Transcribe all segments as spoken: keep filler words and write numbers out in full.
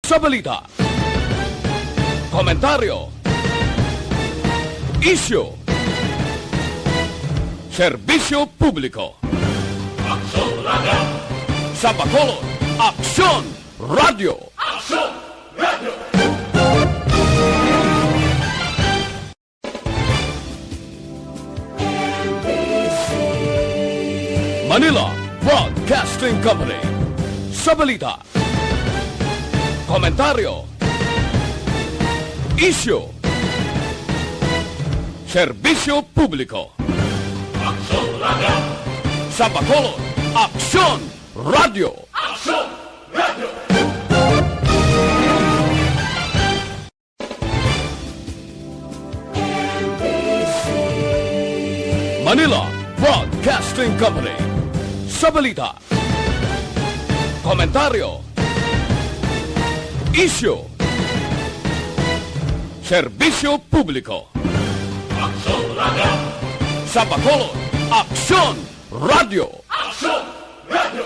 Sa balita, komentaryo, isyu, serbisyo publiko. Aksyon Radio. Sa Bacolod, Aksyon Radio. Aksyon Radio. Manila Broadcasting Company. Sa balita, komentaryo, isyu, serbisyo publiko. Aksyon Radio. Sa Bacolod, Aksyon Radio. Aksyon Radio. Manila Broadcasting Company. Sa balita, komentaryo, isyu, serbisyo publiko. Aksyon Radio. Sa Bacolod, Aksyon Radio. Aksyon Radio.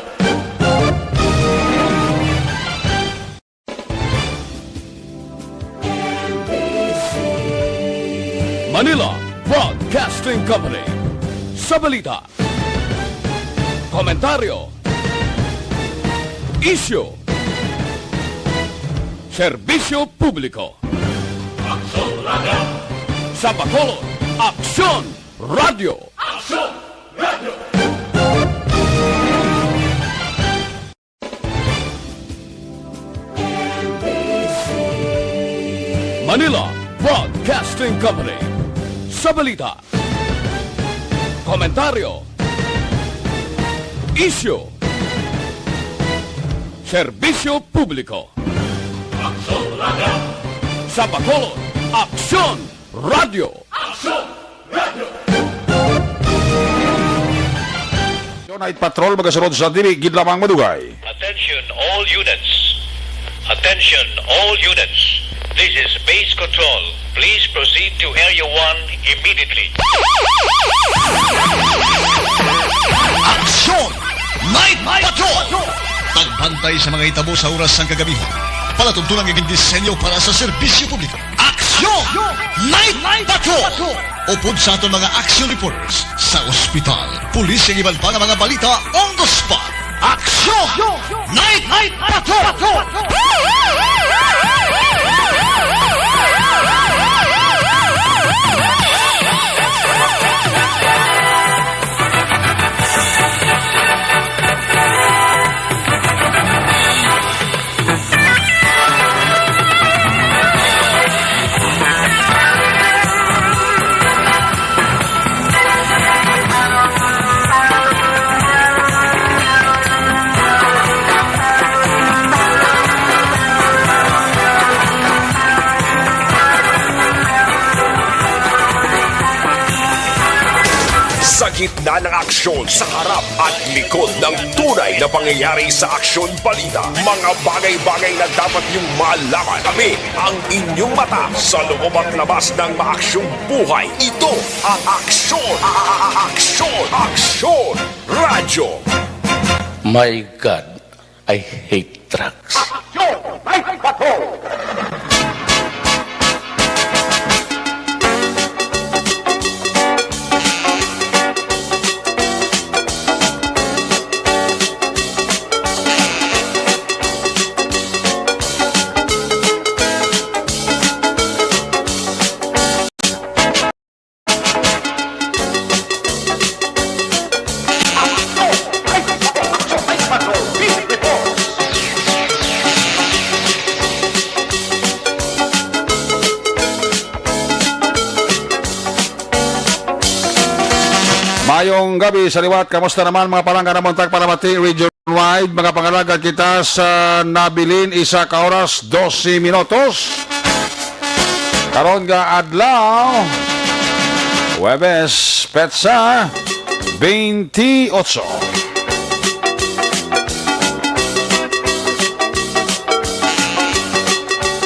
Manila Broadcasting Company. Sa balita, komentaryo, isyu, serbisyo publiko. Aksyon Radio. Sa Bacolod, Aksyon Radio. Aksyon Radio. Manila Broadcasting Company. Sa balita, komentaryo, isyu, serbisyo publiko. Aksyon Radio. Sa Bacolod, Aksyon Radio. Aksyon Radio. Night Patrol, magasunod sa dili gid lamang madugay. Attention all units. Attention all units. This is Base Control. Please proceed to Area one immediately. Aksyon! Night Patrol! Pagbantay sa mga hitabo sa oras sang kagabihan. Palatuntunan nga gindisenyo para sa serbisyo publiko. Aksyon! Night Patrol! Upod sa aton mga action reporters sa ospital, pulis, kag iban pa nga mga balita on the spot. Aksyon! Night Patrol! Sa gitna ng aksyon, sa harap at likod ng tunay na pangyayari sa aksyon balita, mga bagay-bagay na dapat niyong malaman. Kami ang inyong mata sa loob at labas ng maaksyong buhay. Ito ang Aksyon, a-, a-, a-, Aksyon, Aksyon Radyo. My God, I hate trucks. Aksyon! May bato! Mayong gabi sa liwat. Kamusta naman, mga palangga, namon tagpalamati region wide? Mga pangalagad kita sa nabilin, isa ka oras, dose minutos. Karon nga adlaw, Huwebes, petsa twenty-eight.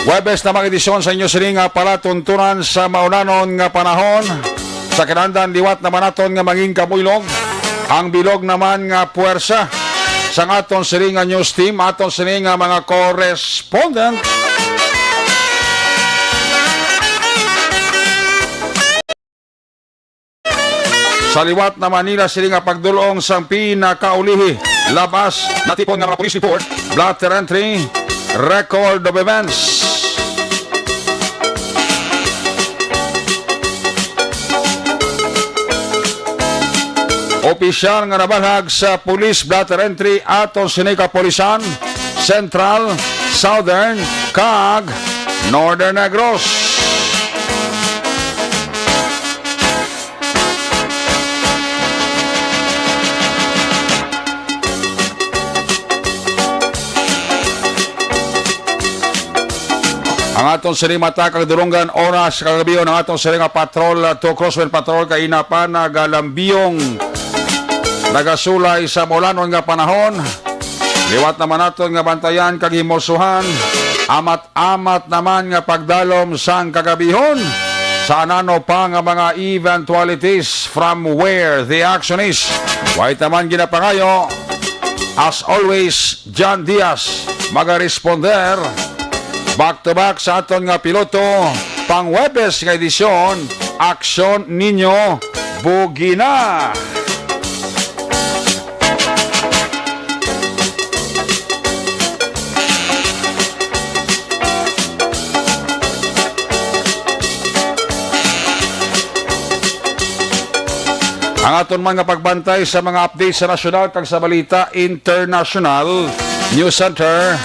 Huwebes na mga edisyon sa inyo sini nga palatuntunan sa maunanon nga panahon. Sa kinahanglan, liwat naman naton nga mangin kamuylog ang bilog naman nga puwersa. sang aton sini nga news team, aton sini nga mga correspondent. Sa liwat na Manila, sini nga pagdulong sang pinakaulihi, labas natipon nga mga police report, blotter entry, record of events. Opisyal nga nabalhag sa police blotter entry aton sini kapulisan, Central, Southern, kag Northern Negros. Ang aton sini mata kag dulonggan oras kagabi, ang aton sini nga patrol, uh, to crosswind patrol, kay ina pa nagalambiyong, nagasulay sa maulanon nga panahon. Liwat naman naton nga bantayan kag himulsuhan, amat-amat naman nga pagdalom sang kagabihon sa anano pa nga mga eventualities from where the action is. Way taman ginapangayo, as always, John Diaz magaresponder. Back to back sa aton nga piloto, pang Huwebes nga edisyon, Aksyon Ninyo Bugina. Ang aton man nga pagbantay sa mga update sa nasyonal kag sa balita internasyonal, News Center.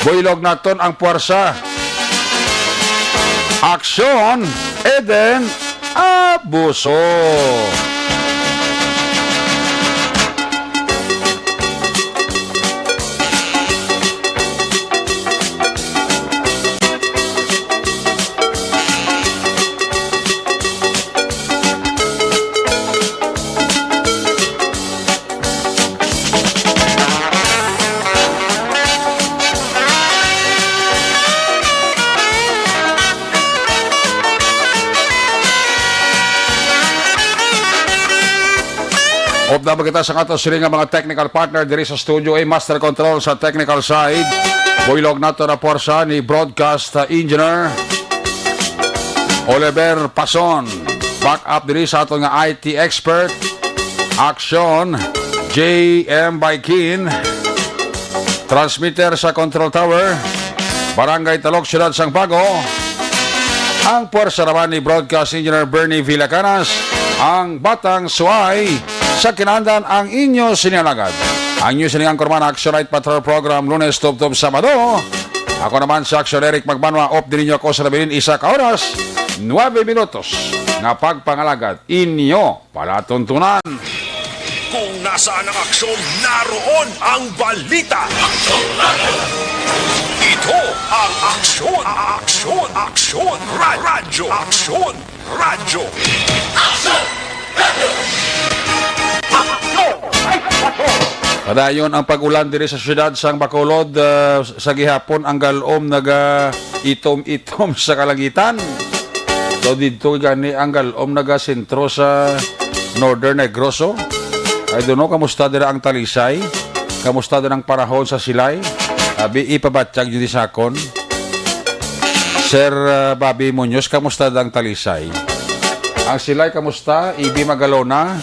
Buylog naton ang puwersa. Aksyon, Eden Abuso. Update ba kita sa aton sini nga mga technical partner diri sa studio, eh, master control sa technical side. Buylog nato na puwersa ni broadcast, uh, engineer Oliver Pason. Back up diri sa aton nga I T expert, Action, J M Baikin. Transmitter sa Control Tower, Barangay Talok, Siyudad sang Bago. Ang puwersa naman ni Broadcast Engineer Bernie Villacanas, ang batang suway sa kinaandan, ang inyo sini nga alagad. Ang inyo sini nga anchorman, Action Night Patrol Program, Lunes tubtob Sabado. Ako naman si Action Eric Magbanwa, off din ninyo ako sa nabilin isa ka oras, nuebe minutos nga pagpangalagad inyo palatuntunan. Kung nasaan ang aksyon, naroon ang balita. Ito ang Aksyon, Aksyon, Aksyon, Ra-, Radyo, Aksyon, Radyo. Padayon ang pag-ulan diri sa siyudad sang Bacolod, ah, sa gihapon ang galom naga itom-itom sa kalangitan. So, didto gani ang galom nagasentro sa Northern Negros, oh. I don't know, kamusta dira ang Talisay? Kamusta dira ang panahon sa Silay? Abi, ipabatyag yun sa akon. Sir, ah, Bobby Muñoz, kamusta ang Talisay? Ang Silay, kamusta? Ibi Magalona?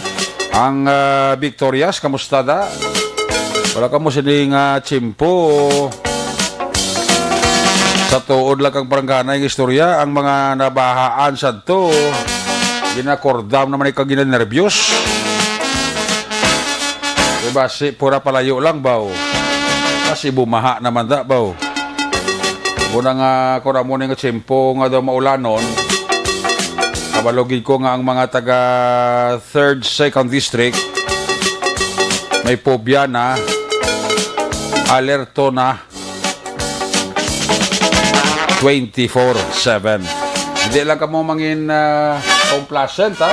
Ang, ah, Victorias, kamusta da? Wala kamo sini nga tiyempo. Sa tuod lang kang barangganay nga istorya, ang mga nabahaan sadto, ginakordam naman ikaw ginanerbyos. Di ba, si pura palayo lang, baw? Kasi bumaha naman da, baw? Muna nga, kung amo ni nga tiyempo nga daw maulanon, kabalo gid ko nga ang mga taga third, second district, may phobia na, alerto na, twenty-four seven. Hindi lang kamo mangin, ah, complacent, ha?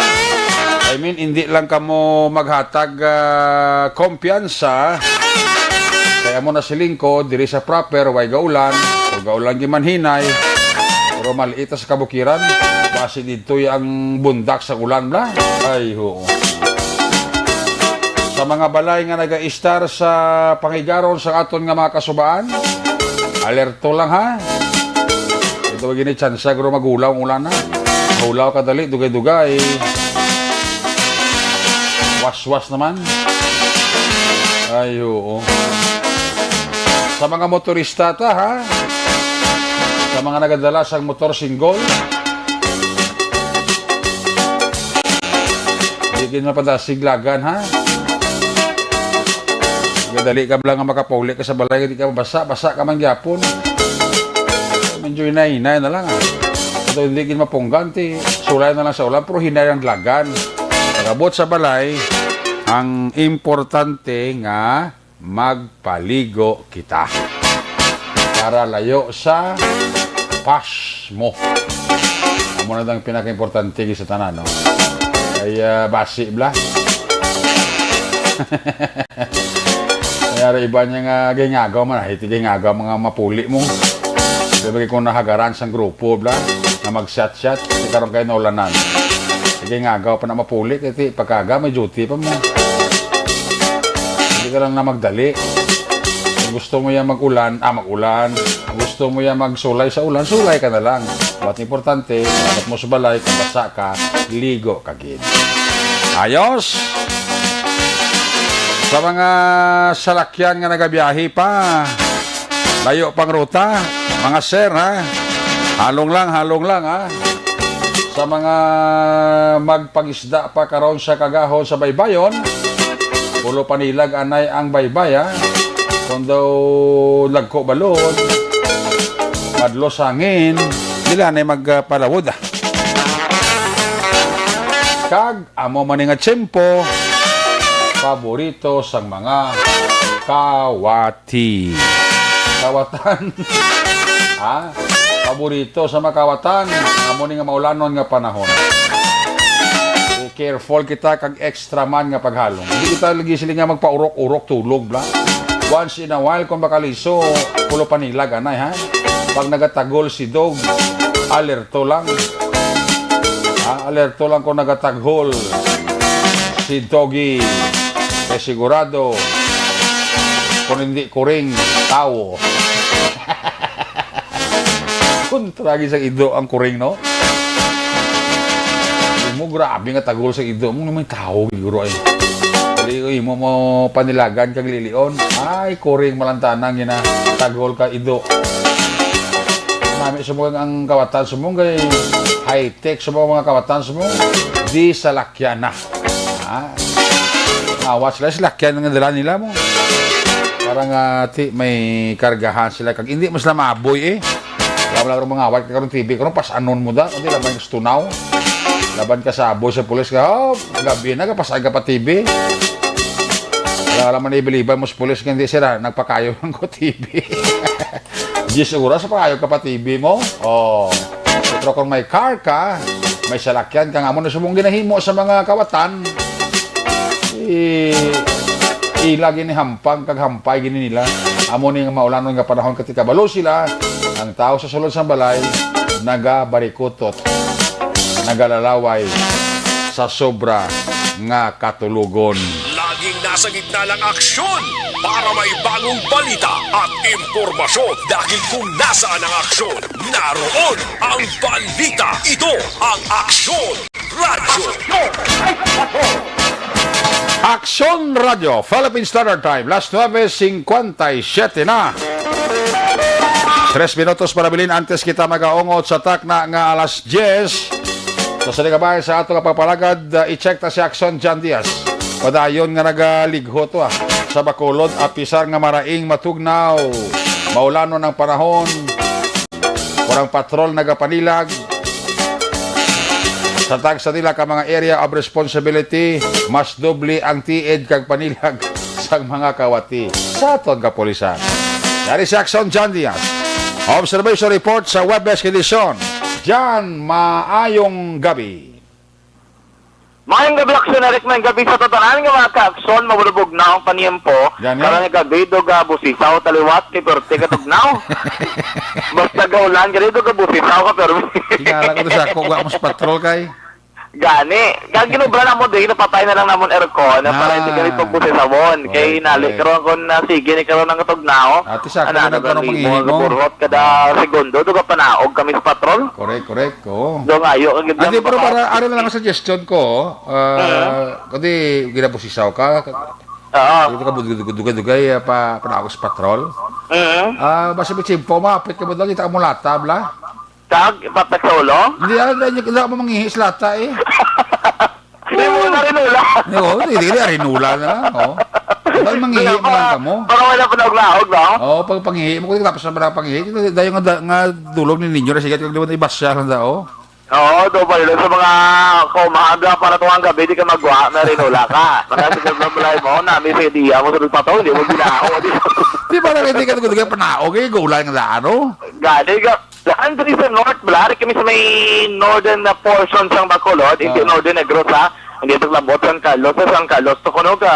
I mean, hindi lang kamo maghatag, ah, kumpiyansa. Kaya mo na si lingkod, diri sa proper, way gaulan, o gaulan gimanhinay, pero maliit sa kabukiran, basi didto ang bundak sa ulan, bla? Ay, ho. Sa Mga balay nga nagaistar sa pangigaron sa aton nga mga kasubaan, alerto lang, ha. Ito gini tsansa guro maghulaw ang ulan, ha. Hulaw ka dali, dugay-dugay. Waswas naman. Ay, oo. Sa mga motorista ta, ha. Sa mga nagadala sang motor single. Di gid mapadasig lagan, ha? Gadali ka lang nga makapauli ka sa balay, di ka mabasa, basa ka man gyapon. Medyo hinay-hinay na lang, ha? Ito hindi gid mapunggan, ti sulay na lang sa ulan, pero hinay ang lagan. Pag-abot sa balay, ang importante nga magpaligo kita para layo sa pasmo. Amo na ang pinakaimportante sa tanan, no? Kay, ah, basi bala. Kaya ra iba niya nga gingagaw man, ay, ti gingagaw mga mapuli mo. Sabi kung nahagaran sang grupo bala, nga mag-shot-shot, di karon kayo naulanan. Sige nga, agaw pa na mapuli, kay ti pagkaga may duty pa mo. Hindi ka lang na magdali. Kung gusto mo yan mag-ulan, ah, mag-ulan. Kung gusto mo yan magsulay sa ulan, sulay ka na lang. But importante, dapat mo sa balay, kung basa ka, ligo ka gid. Ayos! Sa mga salakyan nga nagabiyahe pa, layo pang ruta, mga sir, ha? Halong lang, halong lang, ha? Sa mga magpangisda pa karon sa kagahon sa baybayon, pulo panilag anay ang baybay, ha? Kung daw lagko balon, madlo sa hangin, dili anay magpalawod, ah. Kag amo man ni nga tiyempo, paborito sang mga kawati. Kawatan. Ha? Paborito sa mga kawatan. Amo ni nga maulanon nga panahon. Be careful kita kag extra man nga paghalong. Hindi kita lagi sila nga magpaurok-urok tulog, bala. Once in a while, kung makaliso, pulo panilag, anay, ha? Pag nagatagol si Dog, alerto lang. Ha? Alerto lang kung nagatagol si Doggy. Kay sigurado, kung hindi kuring, tawo. Kontra gid sa ido ang kuring, no? Imo, grabe nga tagol sa ido mo, may tawo gid guro ay. Dali, uy, mo, mo panilagan kag lilion. Ay, kuring malantanan gina, tagol ka ido. Nami sa mga ang kawatan sa mong kay high-tech sa mga, mga kawatan sa mong, di salakyan na. Ha? Awat sila, salakyan nga dala nila mo. Para nga ti may kargahan sila kag hindi mo sila maaboy, eh. Wala, wala rong mga awat karon T V karon pas-anon mo da, kundi laban ka sa tunaw. Laban ka sa aboy sa pulis ka, oh, gabi na, kapasan ka pa T V. Wala, wala man ibiliban mo sa pulis nga hindi sila nagpakayo lang ko T V. Diyes oras pa kayo ka pa T V mo. Oh. Pero kung may car ka, may salakyan ka nga mo na subong ginahimo sa mga kawatan, i ila gini hampang kag hampay gini nila. Amo ni nga maulanon nga panahon kay kabalo sila, ang tao sa sulod sang balay nagabarikutot, nagalalaway sa sobra nga katulogon. Laging nasa gitna ng aksyon para may bagong balita at impormasyon dahil kung nasaan ang aksyon, naroon ang balita. Ito ang Aksyon Radyo. Aksyon Radyo, Philippine Standard Time, las nuebe singkwenta y siete na. Tres minutos para bilin antes kita magaungot sa takna nga alas diyes. So, sa ligabay sa ato nga pagpalagad, uh, i-check ta si Aksyon John Diaz. Padayon nga nagalighot, ah, sa Bacolod, apisar nga maraing matugnaw. Maulanon ang panahon. Warang patrol nagapanilag. Sa tagsa nila ka mga area of responsibility, mas doble ang tiid kag panilag sang mga kawati sa aton kapulisan. Dari si Aksyon John Diaz. Observation report sa Webes edisyon. John, maayong gabi. Maayong gabi, Aksyon Eric. Maayong gabi sa tanan nga mga ka-aksyon. Mabulubog na ang paniempo. Gani? Karon nga gabi, dog, ah, busisaw taliwat kay perti katugnaw. Basta gaulan, gani, dog, ah, busisaw ka, pero Tingala ko to sa ako, wa mo sa patrol kay. Gani. Kag ginubra namon diri, napatay na lang namon aircon, na para hindi Ah, kami pagpusisawon. Kay correct, nali correct. karon kon na sige ni karon ang tugnaw. Ati sa Ana, akin ano lang ba karon ni mo, mangihi mo? Burhot kada segundo, duga panaog kami sa patrol. Correct, correct. Oo. Do ngayo, ang Ate, ganda pero para, mapaka- ano lang ang suggestion ko, ah, Mhm. kundi ginabusisaw ka, Oo. Dito ka, dugay-dugay, ah, pa, panaog sa patrol. Mhm. Ah, basta may tiyempo, maapit ka mo doon, kita mo lata, bla? Tag, patak sa ulo? Hindi, ah, hindi, hindi, hindi mo mangihi sa lata, eh. Hindi mo na rin ula. Hindi, oh, hindi, hindi, rin ula na lang, oh. Dahil mangihi Hindi, mo lang para, ka mo. para wala pa naog-naog, no? Oo, pag pangihi mo, kung tapos na pala pangihi, dahil nga, da- nga dulog ni ninyo, na sige, kung di mo na ibasya lang daw. Oo, do ba yun? Sa mga kaumaga para tuwang gabi, di ka magwa, may rin ula ka. Para sa gabi mo, nami sa idea mo, sa pato, hindi mo ginaho. Di ba na hindi ka nagulog ang panaog, eh, gulay nga daan, oh? Gani, ga- Daan diri sa north, bala, ari kami sa may northern na portion sang Bacolod, hindi Oh. Northern Negros, ha. Hindi ito labot San Carlos, sa San Carlos, to kuno ka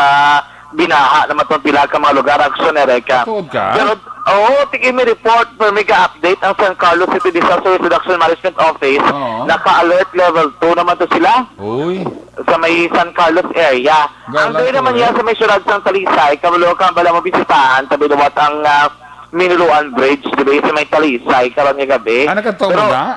binaha naman itong pila ka mga lugar, aksyon na reka. Tuod ka? Pero, oo, tigil may report, pero may ka-update ang San Carlos City Disaster Risk Reduction Management Office. Oo. Naka-alert level two naman to sila Uy. sa may San Carlos area. Ang Galang dali naman to, niya eh. sa may syudad sang Talisay, kabalo ka, bala mo bisitahan, tabi liwat ang, ah, Minuluan Bridge, di ba, sa may Talisay, karon nga gabi. Ah, nagkataon Pero, na?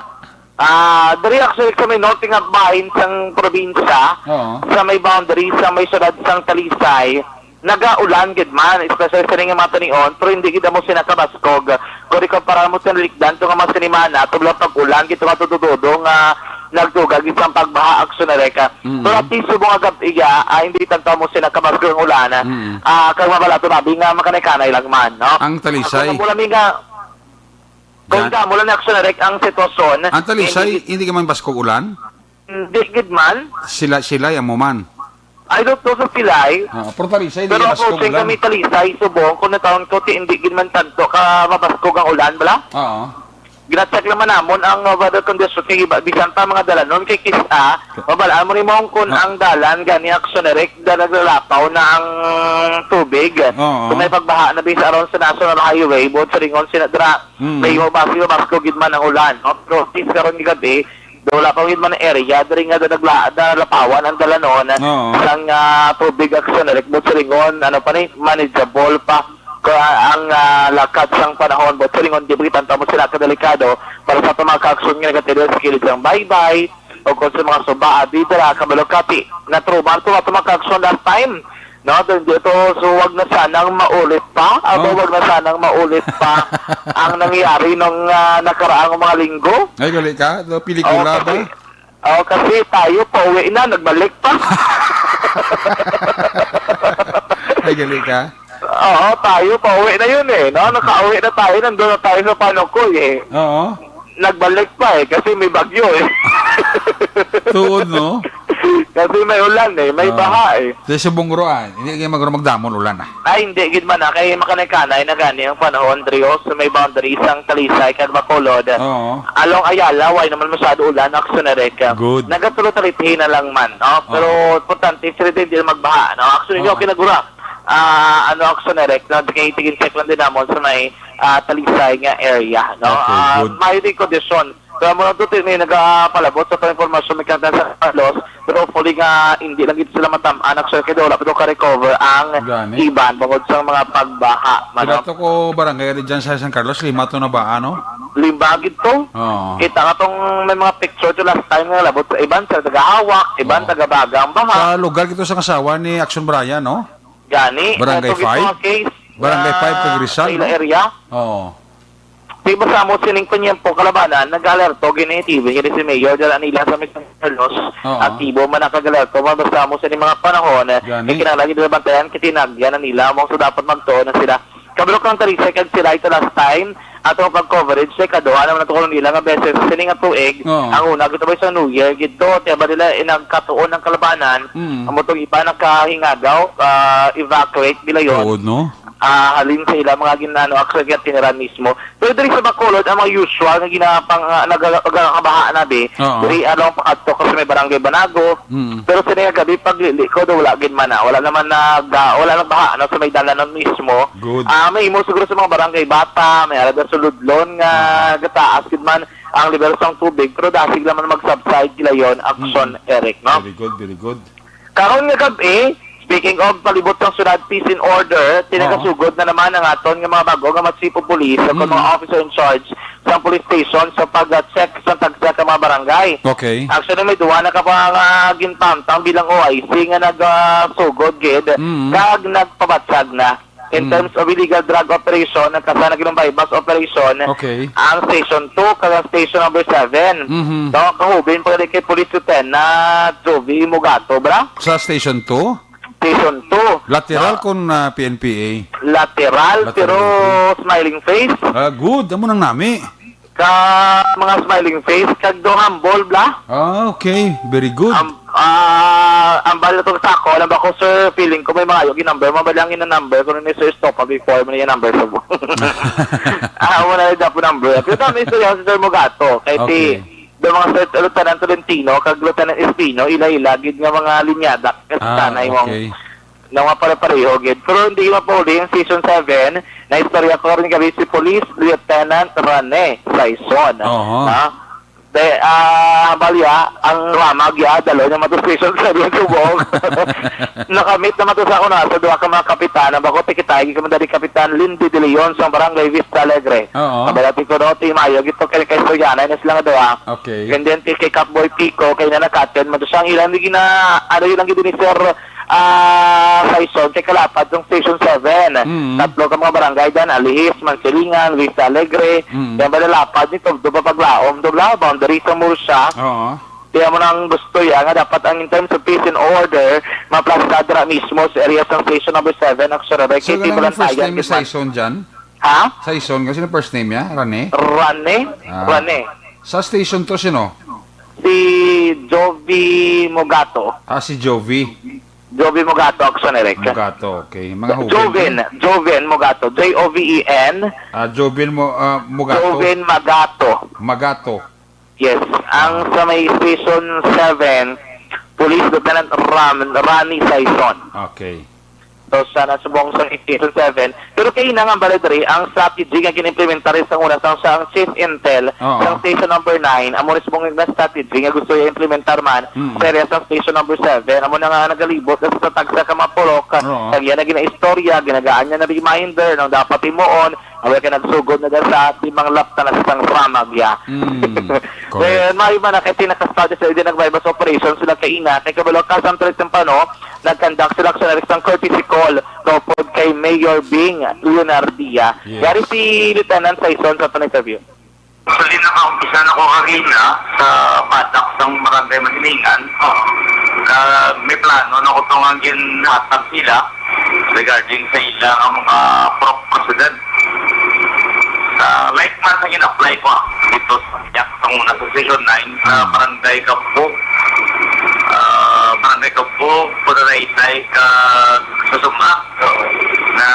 ah, diri actually sa may norte nga bahin sang probinsya, Oo. sa may boundary, sa may syudad sang Talisay, nagaulan gid man, especially sa ning mga tanion, pero hindi gid mo sila kabaskog. Kung ikumpara mo sa nalikdan to nga mga sinimana, tubla pag-ulan, gid to nga tudududo nga nagduga gid sang pagbaha, aksyon na reka. Mm. Pero at least, subong nga gab-, iya, ah, hindi tanto mo sila kabaskog ang ulan. Mm. Ah, kag mabalato nabi nga makanay-kanay lang man, no? Ang Talisay. Ako na mula mi nga, kung Yan. Damo lang ni aksyon na rek ang sitwasyon, Ang Talisay, hindi hindi ka man baskog ulan? Hindi gid man. Sila, sila, yan mo man. I don't know sa Pilay. Ah, pero Talisay, hindi Pero ka baskog approaching ulan. kami Talisay, subong, kung nataon ko, ti hindi gid man tanto ka mabaskog ang ulan, bala? Oo. Gina-check naman namon ang, uh, weather condition kay iba, bisan pa mga dalanon kay kis-a, mabalaan mo ni mo kung Ah. ang dalan gani aksyon na rek, da naglalapaw na ang tubig. Oo. Kung may pagbaha na bisa aron sa National Highway, buot sa lingon sina dra, Mm. may iba basi mabaskog gid man ang ulan, no? Pero at least karon nga gabi, do wala pa gid man ang area diri nga nagla-, nalapawan ang dalanon Oo. sang, ah, tubig, aksyon na rek, buot sa lingon, ano pa ni, manageable pa ko, ah, ang, ah, lakat sang panahon, buot sa lingon, di ba, kita mo sila kadelikado para sa ato mga kaaksyon nga nagatilaw sa kilid sang baybay, o kung sa mga suba, abi, dira, kabalo ka, ti, na-trauma to, ato mga kaaksyon last time. No, dun dito, so wag na sanang maulit pa. Aba, Oh. wag na sanang maulit pa ang nangyari nung, ah, nakaraang mga linggo. Ay, gali ka? Ito, pelikula Oh, ba? kasi, oh, kasi tayo, pauwi na, nagbalik pa. Ay, gali ka? Oo, tayo, pauwi na yun eh, no? Nakauwi na tayo, nandun na tayo sa Panukoy eh. Oo. Nagbalik pa eh, kasi may bagyo eh. Tuod, no? Kasi may ulan eh, may Ah. baha eh. Sa subong ro, ah, hindi kayo magro magdamon ulan, ah. Ay, hindi gid man, ah, kay makanay-kanay na gani ang panahon, Drio, sa may boundary sang Talisay kag Bacolod. Oo. Along Ayala, way naman masyado ulan, aksyon na rek. Good. Nagatulo talithin na lang man, no? Pero Oo. importante, sila din, di na magbaha, no? Aksyon ninyo, Oo. kinagura. Ah, ano, aksyon na rek, no? Kay tigin check lang din namon sa may, ah, Talisay nga area, no? Okay, Ah, good. May di kondisyon. Pero mo lang to, may nagapalabot sa pang-impormasyon, may kanta sa Carlos. Pero hopefully nga, hindi lang ito sila matam-an. Actually, kaya wala pa daw ka-recover ang Gani. iban bangod sa mga pagbaha, Pero mano. Ato ko barangay rin dyan sa San Carlos, lima to na ba, ano? Lima gid to. Oo. Kita ka tong may mga picture to last time nga labot sa iban, sa tagahawak, iban, Oo. tagabaga ang baha. Sa lugar ito sa kasawa ni Action Brian, no? Gani, Barangay ato gid five? mga case, Barangay ah, five, kag Rizal, sa ila no? area. Oo. Di ba sa amo sining panyempo kalabanan, nag-alerto gini T V, gini si Mayor, dala nila sa Mister Carlos, Oo. aktibo man ang kag-alerto, man basta amo sining mga panahon, eh, Gani. eh, kinahanglan gid bantayan, kay tinagyan na nila, mo so dapat magtuon na sila. Kabalo kang Talisay kag sila ito last time, ato pag-coverage, eh, kaduha naman ito ko nila nga beses, sining nga tuig, Oo. ang una, gito ba sa New Year, gito, tiya ba nila, eh, nagkatuon ang kalabanan, Mm. amo tong iba nakahingagaw, ah, evacuate nila yon. Oo, no? ah, halin sa ila mga ginano, actually, kaya tiniran mismo. Pero diri sa Bacolod, ang mga usual nga ginapang-, ah, naga-, nagakabaha na, be, Oo. diri along pakadto ka sa may Barangay Banago. Mm. Pero sa nga gabi, paglili ko, do, wala gid man na. Wala naman nag-, ah, wala nagbaha na sa may dalanon mismo. Good. Ah, may imo siguro sa mga barangay Bata, may ara da Suludlon nga Ah. gataas gid man ang level sang tubig, pero dasig naman mag-subside sila yon, Action Mm. Eric, no? Very good, very good. Karon nga gab-i, speaking of palibot sang syudad, peace and order, Oo. tinakasugod na naman ang aton nga mga bago nga mga chief of police o kung Mm. mga officer in charge sa police station sa pag-check sa tagsa ka mga barangay. Okay. Actually, may duha na ka pa nga ginpamtang bilang O I C nga nagasugod gid Mm. kag nagpabatyag na. In Mm. terms of illegal drug operation, nagkasa na gid ang buy-bust operation, Okay. ang Station two kag ang Station Number seven. Mhm. So, kahubin pa rin kay Police Lieutenant Jovi Mugato, bra? Sa Station two? Station two. Lateral Na kun, ah, P N P A? Lateral, Lateral pero P N P A. Smiling face. Ah, good. Amo nang nami. Ka mga smiling face, kag do humble, bla? Ah, okay. Very good. Am-, ah, ang bala to sa ako, alam ba ko, sir, feeling ko may mga ayog yung number. Mabali ang ina number, kung ni Sir Estopa before, may number sa mo. Ah, wala na dapat number. Pero tama yung istorya si Sir Mugato. Kay ti, Okay. do mga Sir Lieutenant Tolentino, kag Lieutenant Espino, ila-ila, gid nga mga linyada. Kasi Ah, tanay mong okay. na mga pare-pareho gid. Pero hindi mapauli ang Station seven, na istorya ko rin kami si Police Lieutenant Rene Saison. Oho. Ha? De, ah, balya, ang ramag ya, dalo niya mato Station seven subong. Nakamit naman to sa ako na, sa duha ka mga kapitan, ang bako tikitay, kami dali Kapitan Lindy De Leon sa Barangay Vista Alegre. Oo. Kabalati ko no, ti mayo, gito kay kay Soyana, na sila nga duha. Okay. And then, ti kay Capboy Pico, kay na nakaten, mato siya ang ilang, hindi na, ano yun ang gid ni Sir ah, Saison kay kalapad sang Station seven. Mm. Tatlo ka mga barangay dyan, Alihis, Mansilingan, Vista Alegre. Mm. Yan ba nalapad nito? Doon ba paglaom? Doon ba boundary sa Murcia? Oo. Kaya mo nang gusto yan nga dapat ang in terms of peace and order, maplastar dira mismo sa area sang Station Number seven, ang Sorabay. So, Kay ganun ang first Tibulantayan, name ni gid man. Saison dyan? Ha? Saison, kasi yung first name niya, Rane? Rane? Ah. Rane. Sa station to, sino? Si Jovi Mogato. Ah, si Jovi. Jovi Mogato, Action Eric. Mogato, okay. Mga Joven, Joven, Joven Mogato. J O V E N. Ah, Joven Mo-, ah, Mogato. Joven Magato. Magato. Yes. Ang sa may Station seven, Police Lieutenant Ram-, Rani Saison. Okay. So, sana subong sa Station seven. Pero kay ina nga bala diri, ang strategy nga ginimplementar sa una sang sa ang Chief Intel Oo. sa Station Number nine, amo ni subong nga strategy nga gusto niya implementar man Mm. sa area sa Station Number seven. Amo na nga nagalibot na sa tagsa ka mga pulok, Oo. kag iya na ginaistorya, ginagaan niya na reminder nang dapat himuon, away kay nagsugod na dyan sa ating mga lapta na sa isang ramag, ya. Mm, correct. Then, maayo man na kay tinakastadya sa area nag-buy-bust operation sila kay ina, kay kabalo ka sa Antonio Tempano, nag-conduct sila sa isang courtesy call, no, pod kay Mayor Bing Leonardia. Yes. Yari si Lieutenant Saison sa aton interview. Actually, nakaumpisa na ko kagina sa batak sang Barangay Masilingan. Oo. Na may plano na ko itong ang ginhatag sila regarding sa ila nga mga pro-, president. Sa like man sa gin-apply ko, ah, dito sa, sa una sa Session nine, sa Hmm. Barangay Gabbo, ah, Barangay Gabbo, Puraytay, ka Susuma, na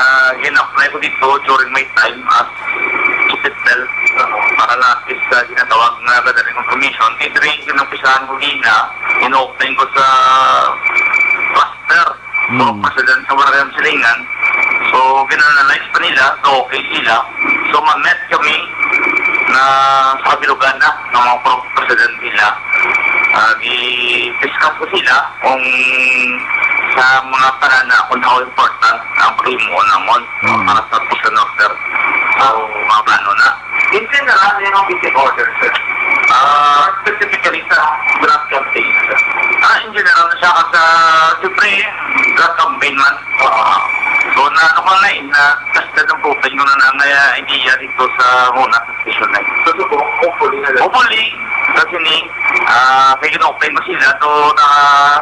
gin-apply ko dito during my time as Chief Intel, para lang at least, ah, ginatawag nga gathering information. Kaya rin, ginumpisahan ko gina, in-open ko sa cluster. Mm. So, president sa Barangay Silingan. So, ginanalyze pa nila, so okay sila. So, ma-met kami na sa kabilugan na ng mga pro-, president nila. Ah, gi-discuss ko sila kung sa mga tanan na kung how important ang paghimuon namon Mm. para sa peace and order. So, mga plano na. In general, ano yung basic order, sir? Ah, specifically sa drug campaign, sir. Ah, in general na siya, kasi, siyempre, drug campaign man. Ah. So, na, ano ko na, eh, na, tested ang proven ko na, na, na idea dito sa muna sa station na yun. So, so, hopefully na lang. Hopefully, kasi ni, ah, may gin-open ko sila, so, na,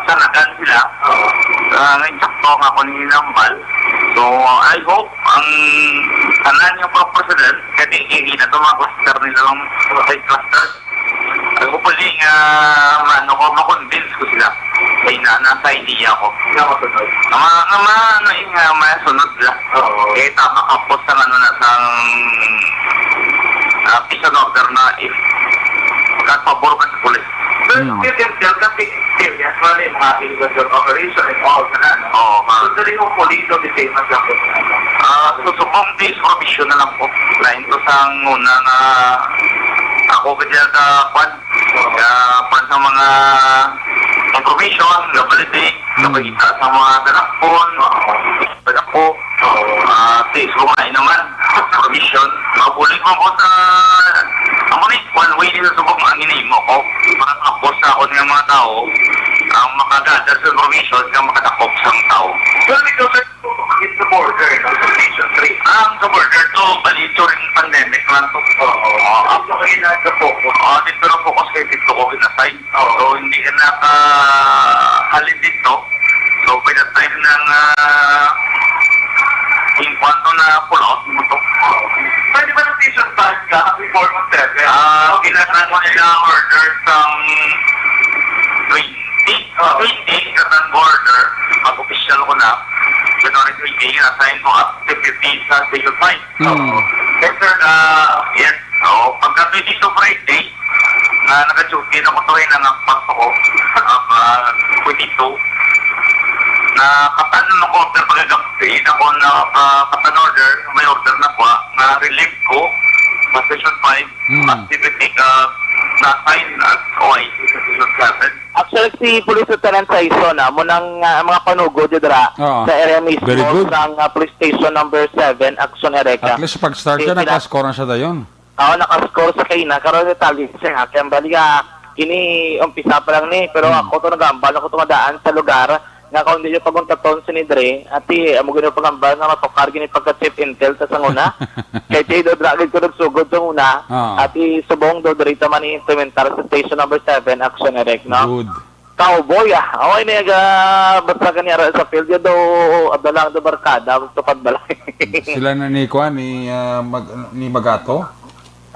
sanagan sila. Oo. Ah, ngayon, sakto nga ako ni Nambal. So, I hope ang tanan yung mga president, kasi hindi na ito mga cluster nila lang, mga cluster. Ay, hopefully, nga, maano ko, ma-convince ko sila. Kay na, nasa idea ko. Nga masunod. Nga ma-, nga ma-, ano, eh, nga masunod sila. Oo. Eh, tama, kapos ang ano na, sang, ah, peace and order na, if, pagkapabor ka sa pulis. Pero Hmm. you can tell kasi experience mo na yung mga illegal operation and all na, no? Oo, ma- So, dali mo pulis, so, the same as lang. Ah, so, subong, this provision na lang po. Lain ko sang una nga ako, kaya ka, kwan, kaya, kwan sa mga information, nga validate, Hmm. nakita sa mga dalakpon, dalakpo, ah, Facebook nga naman, information, mabulig mo po sa, amo ni, one way din sa subok ang ginahimo ko. Para tapos sa ako ng mga tao, ang makagather sa information, nga makadakop sa tao. Well, because it's the border, no? Sa Region three. Ang sa border to, bali, during pandemic lang to. Oo. Oo. Ang sa kayo na sa focus. Oo, dito na focus kayo dito ko kinasay. Oo. So, hindi ka nakahalin dito. So, by the time ng, ah, in kwanto na pull out mo to. Pwede ba ng station pass ka before mag-seven? Ah, kailangan mo nila order sa twenty. Ah. Twenty, sa border. Pag official ko na, January twenty, assign ko up to fifty sa station five. Hmm. Yes, sir. Ah, yes. Oo, pagka twenty to Friday, na naka-duty na ko to, eh, nangakpak ko. Ang, ah, twenty-two. Na katan mo ko, order pagkagabi, na ko na, ah, katan order, may order na ko, ah, na relief ko, sa Station five, Hmm. activity ka, na-assign as O I C sa Station seven. Actually, si Police Lieutenant Saison, ah, mo nang, ah, mga panugo dira Oo. sa area mismo Very good. sang, ah, Police Station number seven, Action Area. At least, pag-start Sige, ka, sila- naka-score na siya dayon. Oo, naka-score sa kaina. Karon, detalye siya, ha. Kaya bali, ah, kini umpisa pa lang ni, pero Hmm. ako to nag-aambal, ako tumadaan sa lugar nga kung di nyo paguntaton si Nidre, ati, amo gini pagambal nga matukar gini pagka-chief intel sa sanguna. Kay ti do dragid ko nagsugod sa una, Ah. ati subong do diri ta man i-implementar sa station number seven, Action Direct, no? Good. Cowboy, ah. Okay na yung, ah, basta kani ara sa field, yun daw, abda lang daw barkada, magtupad balay. Sila na ni, kuan, ni, ah, Mag-, ni Magato?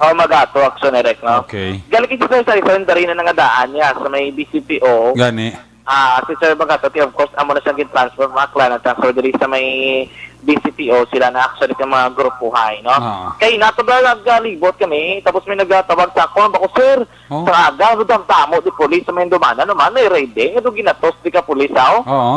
Oh, Magato, Action Direct, no? Okay. Galing kita sa isa, isa, yung dari na nangadaan niya sa may B C P O. Gani. Ah, si Sir Magato, of course, amo na siyang gin-transfer, mga clan, na transfer diri sa may B C P O, sila na actually ka mga grupuhay, no? Ah. Kay nato ba nagalibot kami, tapos may nagtawag sa akon, bako, "Sir, Oh. sa aga, damo di police sa may Handumanan, no man, may raiding, ano ginatos di ka police, aw?" Oo.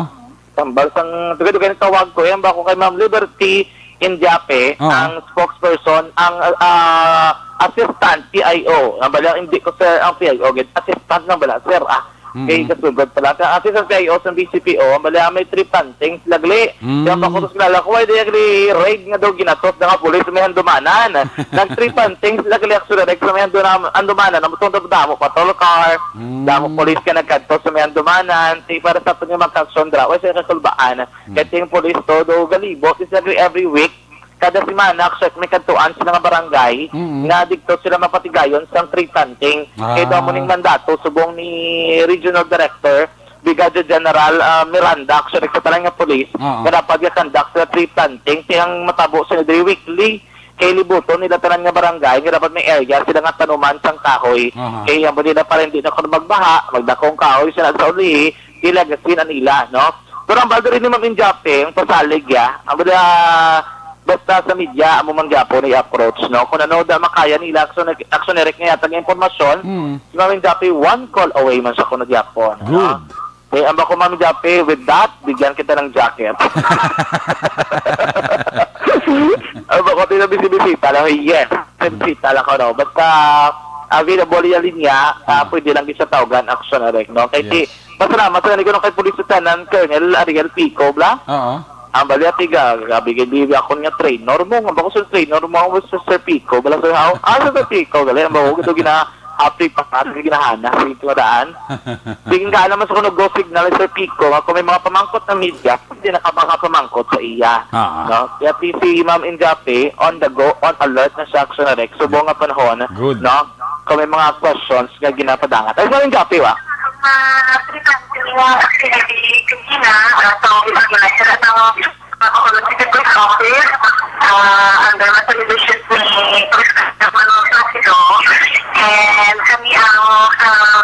Tambal sang, dugay-dugay na tawag ko, yan ba ako kay Ma'am Liberty Indiape, Oo. ang spokesperson, ang, ah, assistant P I O. Ang bala, hindi ko, sir, ang P I O, gid. Assistant na bala, sir, ah. Mm-mm. Kay kasugod pala. Ang assistant P I O sa B C P O, ang bala, may three plantings, lagli. Mm. Kaya pa ko sa kilala ko, ay, di agli raid nga daw ginatos na nga pulis may Handumanan. Nag three plantings, lagli, actually, like, sa may Handuna-, Handumanan, ang butong damo, patrol car, Mm. damo pulis ka nagkadto sa may Handumanan, di para sa aton nga magkaksyon, dra, way sa kakulbaan. Mm. Kaya ting pulis to, do galibot, is every, every week, kada semana, actually, may kadtuan sila nga barangay, Mm. nga dito sila mapatigayon sa tree planting. Ah. Kaya daw mo ning mandato, subong ni Regional Director, Brigadier General, ah, Miranda, actually, sa tanan nga pulis, Oo. nga dapat i-conduct sila tree planting, kaya ang matabo sa diri weekly, kay libuton nila tanan nga barangay, nga dapat may area sila nga tanuman sang kahoy. Aha. Kay ang nila para hindi na kuno magbaha, magdakong kahoy sila sa uli, ilagasin ang ila, no? Pero ang baldo rin ni Ma'am Injape, ang pasalig ya, ang bala, basta sa media, amo man gyapon i-approach, no? Kung ano da makaya nila, action, action direct nga yata nga impormasyon, Mm. si Ma'am Injape, one call away man siya kuno gyapon, no? Good. Eh, ang bako, Ma'am Jape, with that, bigyan kita ng jacket. Ang bako, tinabisi-bisita lang. Yes, bisita lang ko, no? Basta available yung linya, ah, Ah. pwede lang di sa tawgan, action direct, no? Kay si, Yes. pasalamat sa nani ko nung kay Police Lieutenant Colonel Ariel Pico, bla? Oo. Ang bali, ati ga, gabi, gabi, gabi, ako nga trainor mo, nga bako sa trainor mo, ako sa Sir Pico, bala, sir, how? Ah, sa Sir Pico, gali, ang bako, ito gina-, Apri pa ka, ginahana, sige, tumadaan. Sige nga naman sa kuno go signal, Sir Pico, nga kung may mga pamangkot ng media, hindi na ka makapamangkot sa iya. Ah, ah. No? Kaya si, si Ma'am Injape, on the go, on alert na siya, action direct. Subong nga panahon, Good. no? Kung may mga questions nga ginapadangat. Ay, Ma'am Injape, wa? Ah, actually, kanina, ah, so, ano, Ah, ako na si Deputy Office, ah, under the leadership ni President Manuel Placido. And kami ang, ah,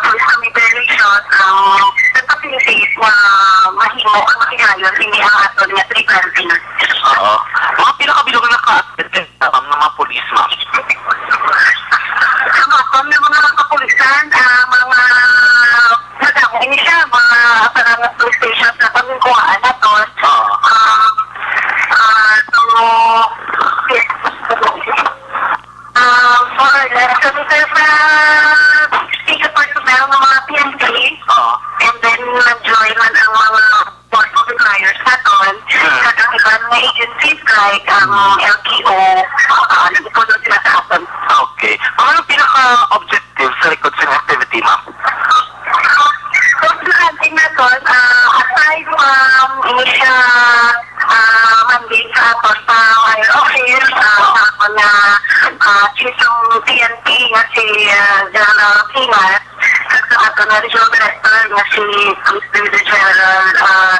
Ah, chief sang P N P nga si, ah, General Pinas, kag sa aton nga Regional Director nga si Police Brigadier General, ah,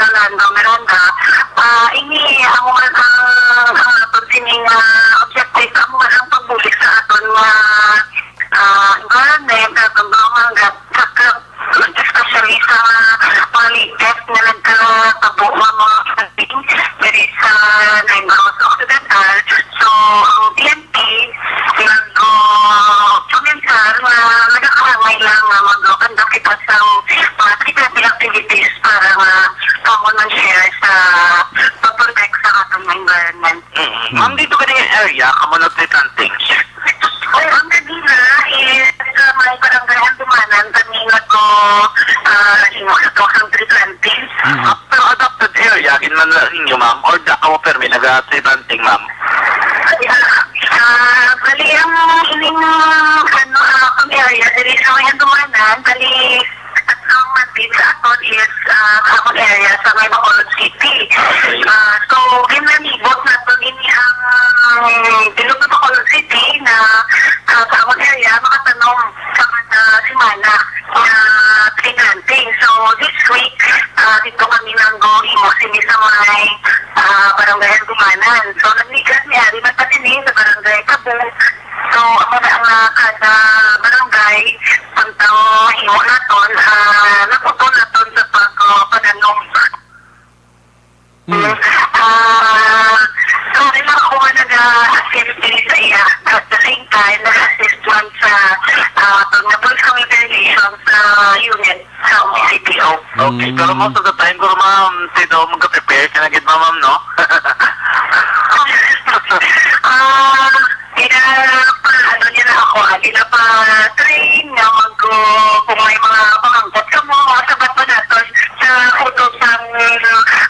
Rolando Miranda. Ah, ini amo man ang, ang aton sining, ah, objective, amo man ang pagbulig sa aton nga, ah, environment, sa aton mga manggad, sa especially sa mga latest nga nagkatabo nga mga flooding diri sa Negros Occidental. So, ang P N P nag-, uh, communicar nga nagakaangay lang nga mag-conduct kita sa mga tree planting activities para nga common man share sa pag-protect sa atong environment. Mm. Ma'am, dito ka nga area, kamo nag-tree planting? Well, ang kanina is sa may barangay Handumanan, kami nagko, ah, himo sa tong tree planting. Mhm. Ah, pero adopted area, gin man na ninyo, ma'am? Or da kamo permi naga-tree planting, ma'am? Yeah. Ah, bali, ang ining, ano, ah, akong area, diri sa may Handumanan, bali, at ang mandate sa aton is, ah, sa akong area sa may Bacolod City. Okay. Ah, so, ginanibot naton ini ang bilog sa Bacolod City na, ah, sa akong area makatanom sa kada semana nga tree planting. So, this week, ah, dito kami nanggo himo sini sa may, ah, Barangay Handumanan. So, naglikas ni ari man pa sini sa Barangay Tabung. So, amo na ang, ah, kada barangay, samtang mahimo naton, ah, naputol naton sa pag-, ah, pag-anom. Mm. Ah, sorry lang ako nga nag-assist din sa iya. At the same time, nag-assist man sa, ah, pag-, na police community relations sa unit sa C P O. Okay, pero Mm. most of the time, guro, ma'am, si daw magka-prepare ka na gid, ma'am, no? Ah, gina-, ano niya na ako, ah, ginapa-train nga mag-, kung may mga pamangkot ka mo, mga sabat pa naton sa kutob sang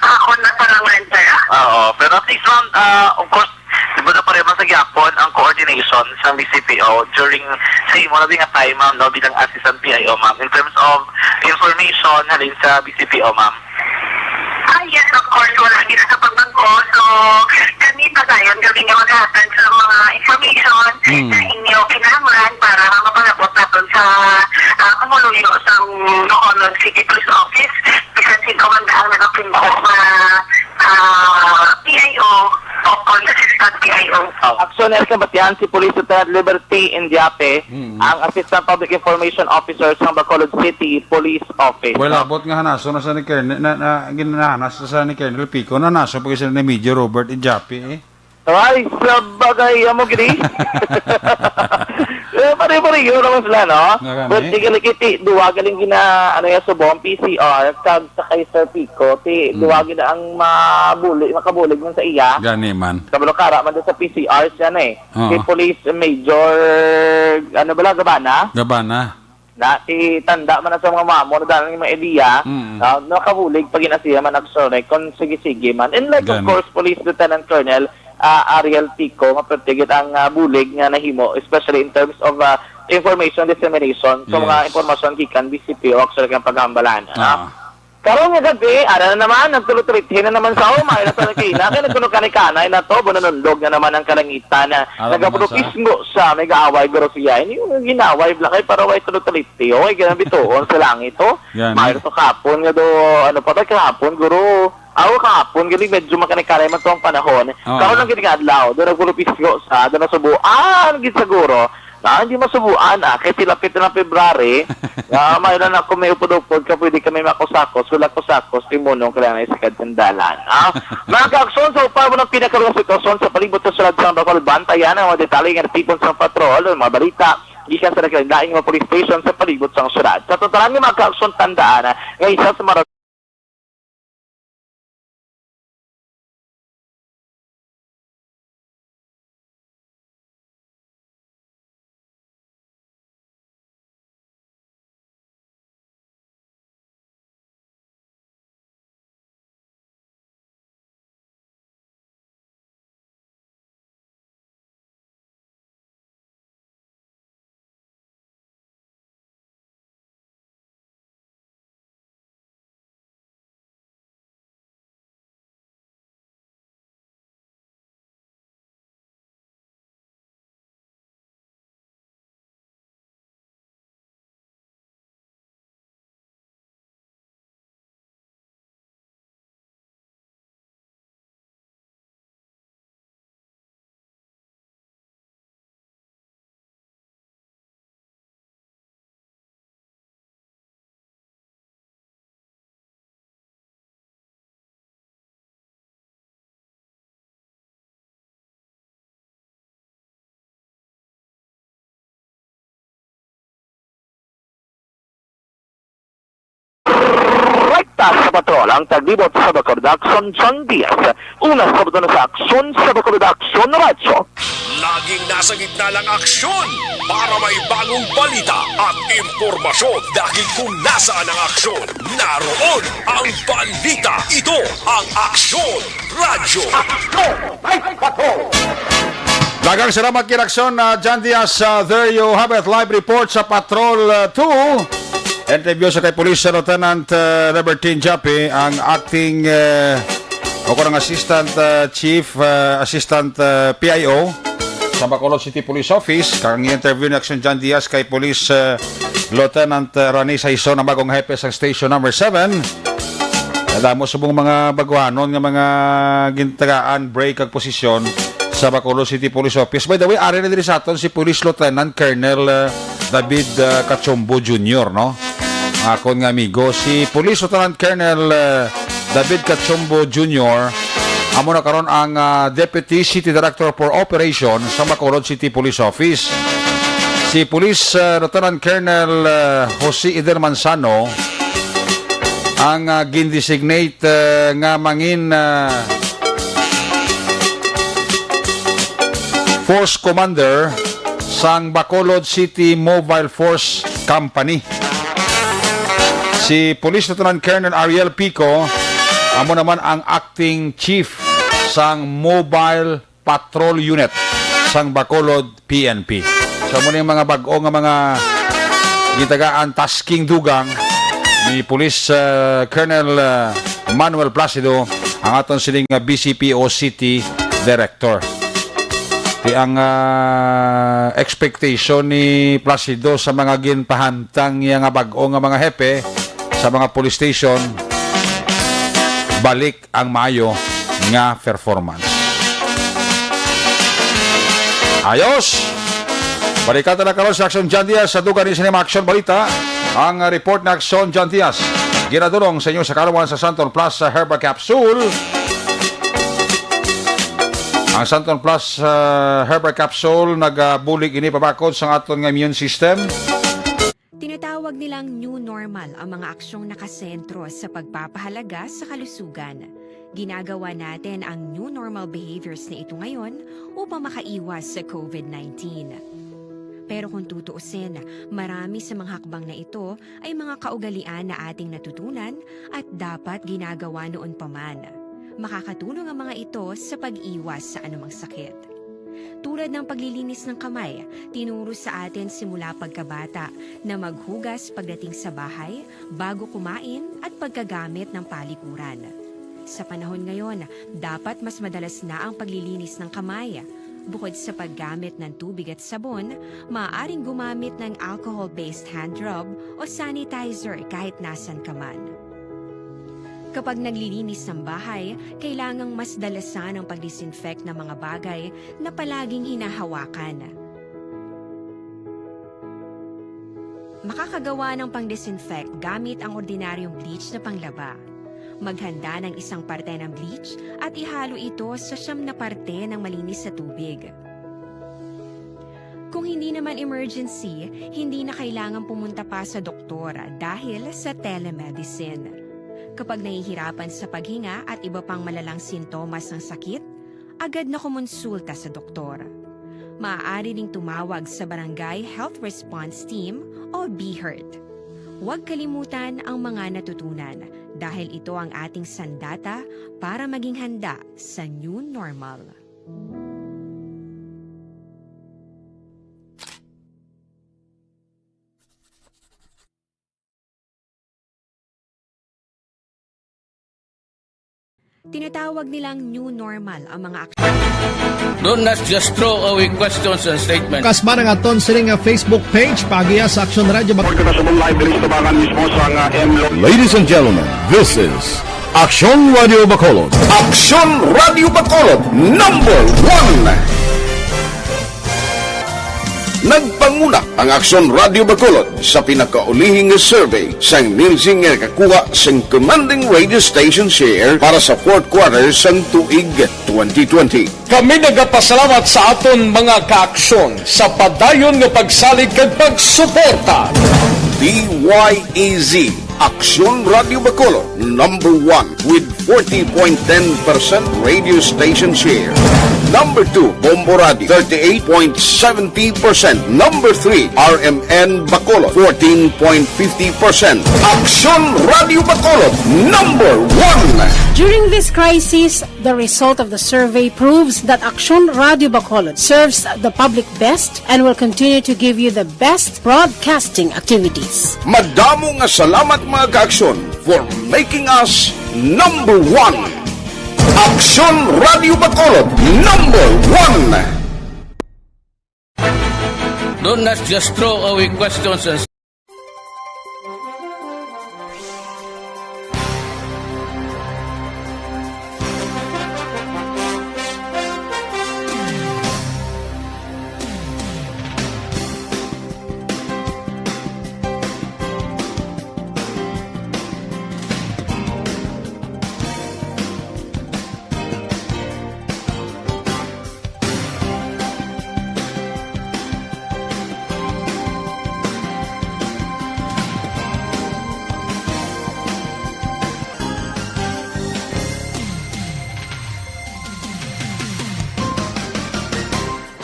akon na pangalan, sir, ah. Oo, pero at least, ma'am, ah, of course, di ba na pareho man sa gyapon ang coordination sa B C P O during sa imo na nga time, ma'am, no, bilang assistant P I O, ma'am, in terms of information halin sa B C P O, ma'am? Ah, yes, of course, wala gid sa pagbag-o. So, kami padayon, kami nga maghatag sa mga information Mm. na inyo kinahanglan para nga mapangabot naton sa, ah, pumuluyo sang Bacolod City Police Office. Bisan sin-o man ang nagapungko nga, ah, P I O o kon assistant P I O. Oh, Aksyon, Eric Nabatian, si Police Lieutenant Liberty Indiape, Mm. ang Assistant Public Information Officer sa Bacolod City Police Office. Well, No? abot nga hanaso na sa ni Colonel, na, na, ginahanas na sa ni Colonel Pico, nanaso pa kasi ni Major Robert Indiape, eh. Ay, sa bagay, amo gini. Eh, pare-pareho naman sila, no? Nga gani. But sige, like, ti, duwa galing gina, ano, yung subong, P C R, kag sa kay Sir Pico, ti, Mm. duwa gina ang mabuli, makabulig man sa iya. Gani man. Kabalo kara man doon sa P C R siya na eh. Oo. Si Police Major, ano bala, Gabana? Gabana. Na, ti tanda man na sa mga mamo, na dami mga idea, Mm. ah, nakabulig pag inasiya man, actually, kung sige-sige man. And like, of Gani. course, Police Lieutenant Colonel, ah, Ariel Pico, nga pertigit ang, ah, bulig nga nahimo, especially in terms of, ah, information dissemination sa mga Yes. impormasyon gikan B C P O, actually, kang paghambalan, ano? Ah. Karon nga gabi, ara na naman, ang tulutulithi na naman sa uma, ila sa kina, kaya nagkuno kani-kanay na to, bununundog na naman ang kalangitan, na Ara naman sa nagapudupisngo sa may gaaway, guro siya. Hindi yung ginaway, bla, kay para way tulutulithi, okay, kaya bituon sa langit, oh. Yan, Mayroon eh. sa kahapon nga do, ano pa ba, kahapon, guro, aw, kahapon, galing medyo makanikanay man to ang panahon. Oo. Karon lang gini nga adlaw, doon nagpudupisngo sa, doon nasubuan, gid siguro, Ah, hindi masubuan, ah. Kay tilapit na ng February. Ah, mayroon ako may upod-upod ka, pwede kami makusakos. Wala kusakos, timunong kailangan sa kagandalan. Ah, mga kaakson, sa upa mo ng pinakaluwang sitwasyon sa palibot sa syudad sa Bacolod, bantayan ang mga detalye nga natipon sa patrol, mga balita, gikan sa nagkalain-laing mga police station sa palibot sa syudad. Sa totalan nga mga kaakson, tandaan, ah, nga isa sa mga Patrol ang taglibot sa Bacolod Aksyon, John Diaz. Una sa buto na sa Aksyon sa Bacolod Aksyon Radyo. Laging nasa gitna ng aksyon para may bagong balita at impormasyon, dahil kung nasaan ang aksyon, naroon ang balita. Ito ang Aksyon Radyo. Daghang salamat kay Aksyon, ah, John Diaz. Ah, there you have it, live report sa Patrol, ah, two. Interview sa kay Police Lieutenant, ah, Libertine Japi, ang acting, ah, o kung ang assistant, ah, chief, ah, assistant, ah, P I O sa Bacolod City Police Office. Kang interview ni Aksyon John Diaz kay Police, ah, Lieutenant, ah, Rani Saison, ang bagong hepe sa Station Number Seven. Nadamo subong mga baguhanon nga mga gintagaan break kag posisyon sa Bacolod City Police Office. By the way, ari na diri sa aton si Police Lieutenant Colonel, ah, David, ah, Cachombo Junior, no? Akon nga amigo, si Police Lieutenant Colonel, ah, David Cachombo Junior, amo na karon ang, ah, Deputy City Director for Operations sa Bacolod City Police Office. Si Police, ah, Lieutenant Colonel, ah, Jose Eden Manzano ang, ah, gindesignate, ah, nga mangin, ah, Force Commander sang Bacolod City Mobile Force Company. Si Police Lieutenant Colonel Ariel Pico amo naman ang acting chief sang Mobile Patrol Unit sang Bacolod P N P. So, amo ni mga bag-o nga mga gitagaan tasking dugang ni Police, uh, Colonel, uh, Manuel Placido, ang aton sining nga B C P O City Director. Ti ang, uh, expectation ni Placido sa mga ginpahamtang niya nga bag-o nga mga hepe sa mga police station, balik ang maayo nga performance. Ayos! Balikatan na karon sa Aksyon John Diaz sa dugang ni sining mga aksyon balita. Ang report na Aksyon John Diaz, ginadulong sa inyo sa kaluman sa Santon Plus sa Herbal Capsule. Ang Santon Plus, ah, Herbal Capsule nagabulig ini pabakod sa aton nga immune system. Tinatawag nilang new normal ang mga aksyong nakasentro sa pagpapahalaga sa kalusugan. Ginagawa natin ang new normal behaviors na ito ngayon upang makaiwas sa COVID nineteen. Pero kung tutuusin, marami sa mga hakbang na ito ay mga kaugalian na ating natutunan at dapat ginagawa noon pa man. Makakatulong ang mga ito sa pag-iwas sa anumang sakit. Tulad ng paglilinis ng kamay, tinuro sa atin simula pagkabata na maghugas pagdating sa bahay, bago kumain, at pagkagamit ng palikuran. Sa panahon ngayon, dapat mas madalas na ang paglilinis ng kamay. Bukod sa paggamit ng tubig at sabon, maaaring gumamit ng alcohol-based hand rub o sanitizer kahit nasan ka man. Kapag naglilinis ng bahay, kailangang mas dalasan ang pag-disinfect ng mga bagay na palaging hinahawakan. Makakagawa ng pang-disinfect gamit ang ordinaryong bleach na panglaba. Maghanda ng isang parte ng bleach at ihalo ito sa siyam na parte ng malinis na tubig. Kung hindi naman emergency, hindi na kailangan pumunta pa sa doktor dahil sa telemedicine. Kapag nahihirapan sa paghinga at iba pang malalang sintomas ng sakit, agad na kumonsulta sa doktor. Maaari ding tumawag sa Barangay Health Response Team o BHERT. Huwag kalimutan ang mga natutunan dahil ito ang ating sandata para maging handa sa new normal. Tinatawag nilang new normal ang mga ak- Do not just throw away questions and statements. Kasman ang aton sining nga Facebook page, paagiha sa Aksyon Radyo Bac- Live diri sa tubangan mismo sa nga M Lo- Ladies and gentlemen, this is Aksyon Radio Bacolod. Aksyon Radio Bacolod, number one. Nagpanguna ang Aksyon Radio Bacolod sa pinakaulihing nga survey sang Nielsen nga nakakuha sang commanding radio station share para sa fourth quarter sang tuig twenty twenty. Kami nagapasalamat sa aton mga kaaksyon sa padayon nga pagsalig kag pagsuporta. D Y E Z Aksyon Radio Bacolod, number one with forty point ten percent radio station share. Number two, Bombo Radio, thirty-eight point seventy percent. Number three, R M N Bacolod, fourteen point fifty percent. Aksyon Radio Bacolod, number one. During this crisis, the result of the survey proves that Aksyon Radio Bacolod serves the public best and will continue to give you the best broadcasting activities. Madamo nga salamat, mga ka-Aksyon, for making us number one. Aksyon Radio Bacolod, number one. Do not just throw away questions and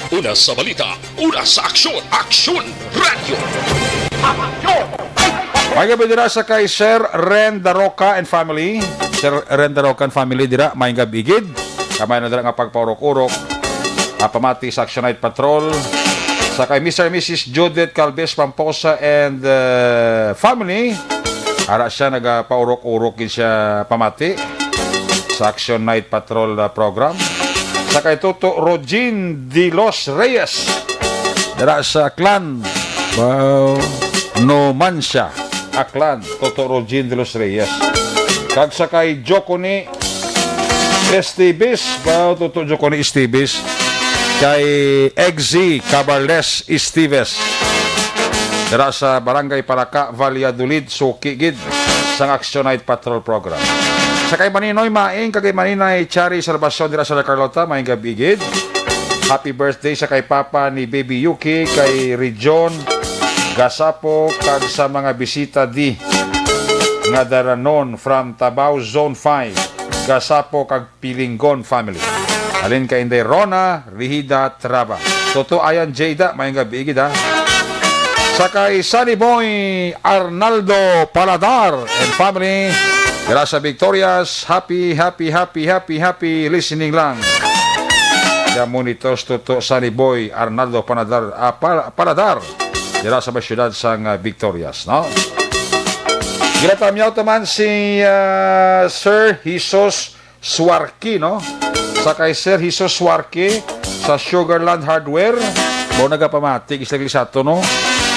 Una sa balita, una sa aksyon, Aksyon Radio. May gabi dira sa kay Sir Ren Daroca and family. Sir Ren Daroca and family dira, may gabi gid. Kamay na dira nga pagpaurok-urok. Ah, pamati sa Action Night Patrol. Sa kay Mister and Missus Judith Calves Pamposa and, uh, family. Ara siya, nagapaurok-urok gid siya pamati sa Action Night Patrol, uh, program. Sa kay Toto Rogin de los Reyes. Dira sa Aklan. Wow. Numancia, Aklan. Toto Rogin de los Reyes. Kag sa kay Joconi Esteves, ba, Toto Joconi Esteves, kay Eggsy Cabarles Esteves. Dira sa Barangay Paraca, Valladolid, suki gid sang Action Night Patrol Program. Sa kay Maninoy Maing, kag kay Maninay Chari Salvacion dira sa La Carlota, may gabi gid. Happy birthday sa kay Papa ni Baby Yuki, kay Region Gasapo, kag sa mga bisita di nga daranon from Tabao Zone five, Gasapo, kag Pilinggon family. Halin kay Inday Rona Rihida Traba. Toto Ayan Jada, may gabi gid, ha. Sa kay Sunny Boy Arnaldo Paladar and family. Dira sa Victorias, happy, happy, happy, happy, happy listening lang. Ya monitor Toto Sunny Boy Arnaldo Paladar, ah, Pal-, Paladar. Dira sa may siyudad sang, ah, Victorias, no? Ginatamyaw taman si, ah, Sir Jesus Suarque, no? Sa kay Sir Jesus Suarque sa Sugarland Hardware, mo nagapamati, isla sa ato, no?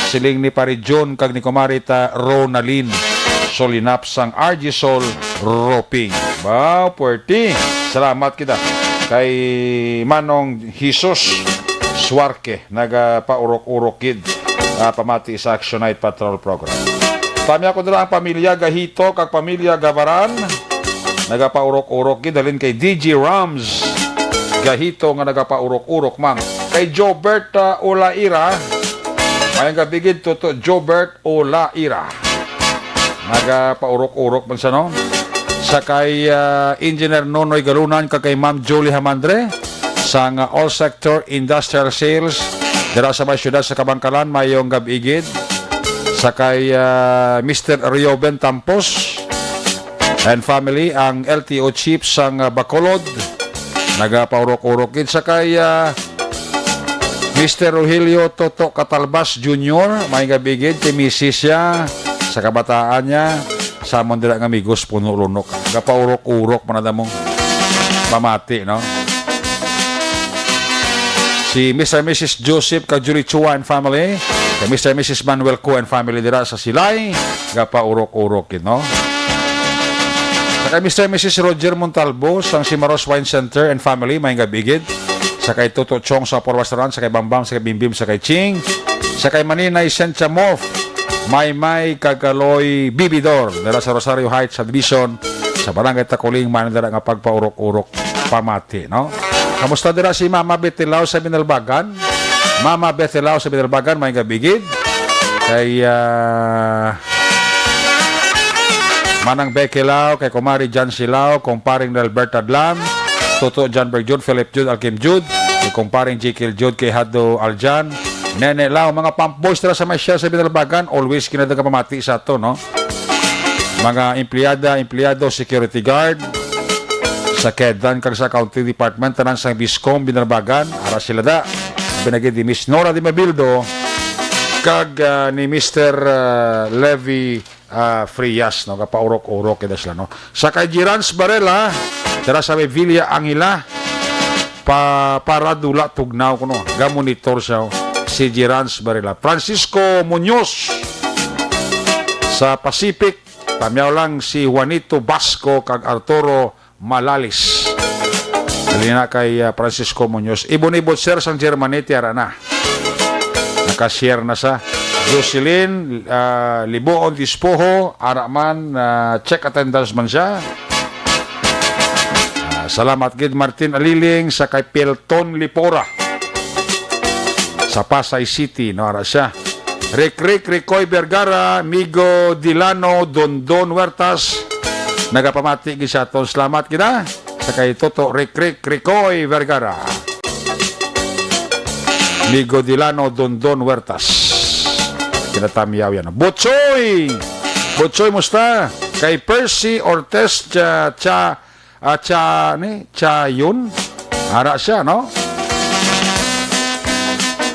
Siling ni Pare John kag ni Kumari ta Ronalyn Solinap sang R G Sol Roofing. Wow, puwerte. Salamat kita kay Manong Jesus Suarque, nagapaurok-urok gid, ah, pamati sa Action Night Patrol Program. Tamyaw ko na lang ang pamilya Gahito kag pamilya Gavaran. Nagapaurok-urok gid halin kay D J Rams Gahito nga nagapaurok-urok man. Kay Jobert, ah, Olaira. Mayang gabi gid, Toto Jobert Olaira. Nagapaurok-urok man sa, no? Sa kay, ah, Engineer Nonoy Galunan kag kay Ma'am Julie Hamandre sang All Sector Industrial Sales dira sa may siyudad sa Kabankalan, mayong gabi gid. Sa kay, ah, Mister Rioben Tampos and family, ang L T O chief sang, ah, Bacolod, nagapaurok-urok gid. Sa kay, ah, Mister Rogelio Toto Catalbas Junior, may gabi gid kay misis siya, sa kabataan niya, sa amon dira nga amigos, Puno Lunok. Gapaurok-urok man na mong pamati, no? Si Mister and Missus Joseph kag Julie Chua and family, kay Mister and Missus Manuel Ko and family dira sa Silay, gapaurok-urok gid, no? Sa kay Mister and Missus Roger Montalbo sang Cimaros Wine Center and family, may gabi gid. Sa kay Toto Chong sa Apor Restaurant, sa kay Bambam, sa kay Bimbim, sa kay Ching, sa kay Maninay Sentia Moff, Maymay kag Kaloy Bibidor, dira sa Rosario Heights Subdivision, sa Barangay Takuling, man dira nga pagpaurok-urok pamati, no? Kamusta dira si Mama Betilao sa Binalbagan? Mama Betilao sa Binalbagan, may gabi gid. Kay, ah, Manang Becky Lao, kay Kumari Jan Silao, Kumparing Nelbert Adlan, Toto John Berjud, Philip Jud, Alkim Jud, kay Kumparing Jekyll Jud, kay Hado Aljan, Nene Lao, mga pump boys, tara sa may share sa Binalbagan, always kinadagapamati sa ato, no? Mga empleyada, empleyado, security guard, sa Kedan kag sa Accounting Department, tanan sang Biscom, Binalbagan, ara sila da. Binagi di Miss Nora Di Mabildo, kag, ah, ni Mister, ah, Levi, ah, Frias, no? Kapaurok-urok kita sila, no? Sa kay Jirans Barela, tara sa may Villa Angela, pa, para dula tugnaw ko, no? Gamonitor siya, oh. Si Jirans Barela. Francisco Muñoz sa Pacific, tamyaw lang si Juanito Basco kag Arturo Malalis. Dali na kay, ah, Francisco Muñoz. Ibon-ibon, sir, sang Germany, tiara na. Naka-share na sa Jocelyn, ah, Libuon Dispoho, ara man, ah, check attendance man siya. Ah, salamat gid, Martin Aliling, sa kay Pelton Lipora. Sa Pasay City, no, ara siya. Rick Rick, Ricoy Vergara, Migo Dilano, Dondon Huertas, nagapamati gid sa aton. Salamat gid, ha. Sa kay Toto Rick Rick, Ricoy Vergara. Migo Dilano, Dondon Huertas. Kinatamyaw yan. Butchoy! Butchoy, musta? Kay Percy Ortes, cha, cha, ah, cha, ni, cha yun? Ara siya, no?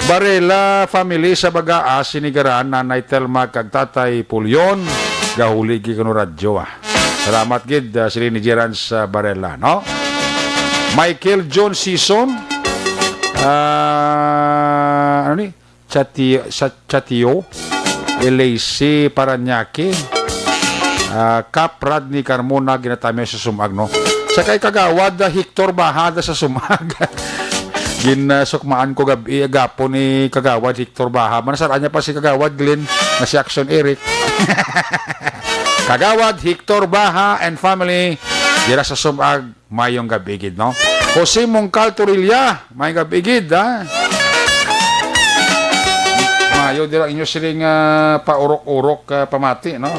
Barela family sa Bagaa, Sinigaran, Nanay Telma kag Tatay Pulyon, gahuli gid kuno radyo, ah. Salamat gid, ah, sila ni Gerans, ah, Barela, no? Michael John Sison, ah, ano ni? Chati-, sa Chatio, L A C, Parañaque, ah, Cap Rodney Carmona, ginatamyaw sa Sumag, no? Sa kay Kagawad, ah, Hector Bahada sa Sumag. Ginasukmaan ko gab-, eh, gapon ni Kagawad Hector Baha. Manasaraan niya pa si Kagawad Glenn nga si Action Eric. Kagawad Hector Baha and family, dira sa Sumag, mayong gabi gid, no? Jose Mongcal Torilla, mayong gabi gid, ha? Mayo dira inyo siling, ah, paurok-urok, ah, pamati, no?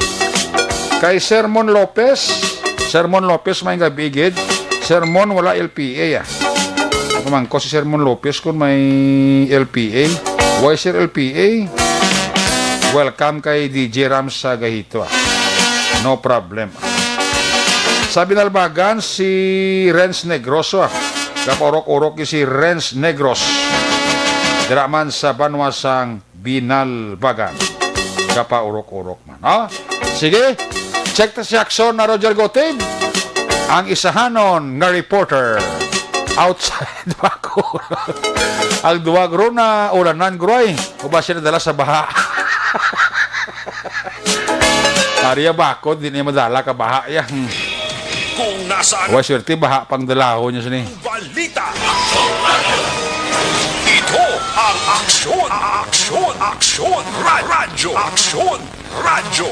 Kay Sermon Lopez, Sermon Lopez, mayong gabi gid. Sermon, wala L P A, ah. Pamangko si Sermon Lopez kung may L P A. Why, Sir, L P A? Welcome kay D J Rams sa Gahito, ah. No problem. Sa Binalbagan, si Renz Negros, ah. Kapaurok-urok si Renz Negros. Dira man sa banwa sang Binalbagan. Kapaurok-urok man, ha? Sige, check ta si Aksyon na Roger Gotib. Ang isahanon nga reporter outside Bacolod. Ang duwag ron na ulanan, gruay. O ba siya nadala sa baha? Ariya bakod, di niya madala ka baha, ya. Hmm. Kung nasaan Wa, swerte, baha pang dalahon niya sini. Balita. Ito ang Aksyon, Aksyon, Aksyon, Ra-, Radyo, Aksyon, Radyo.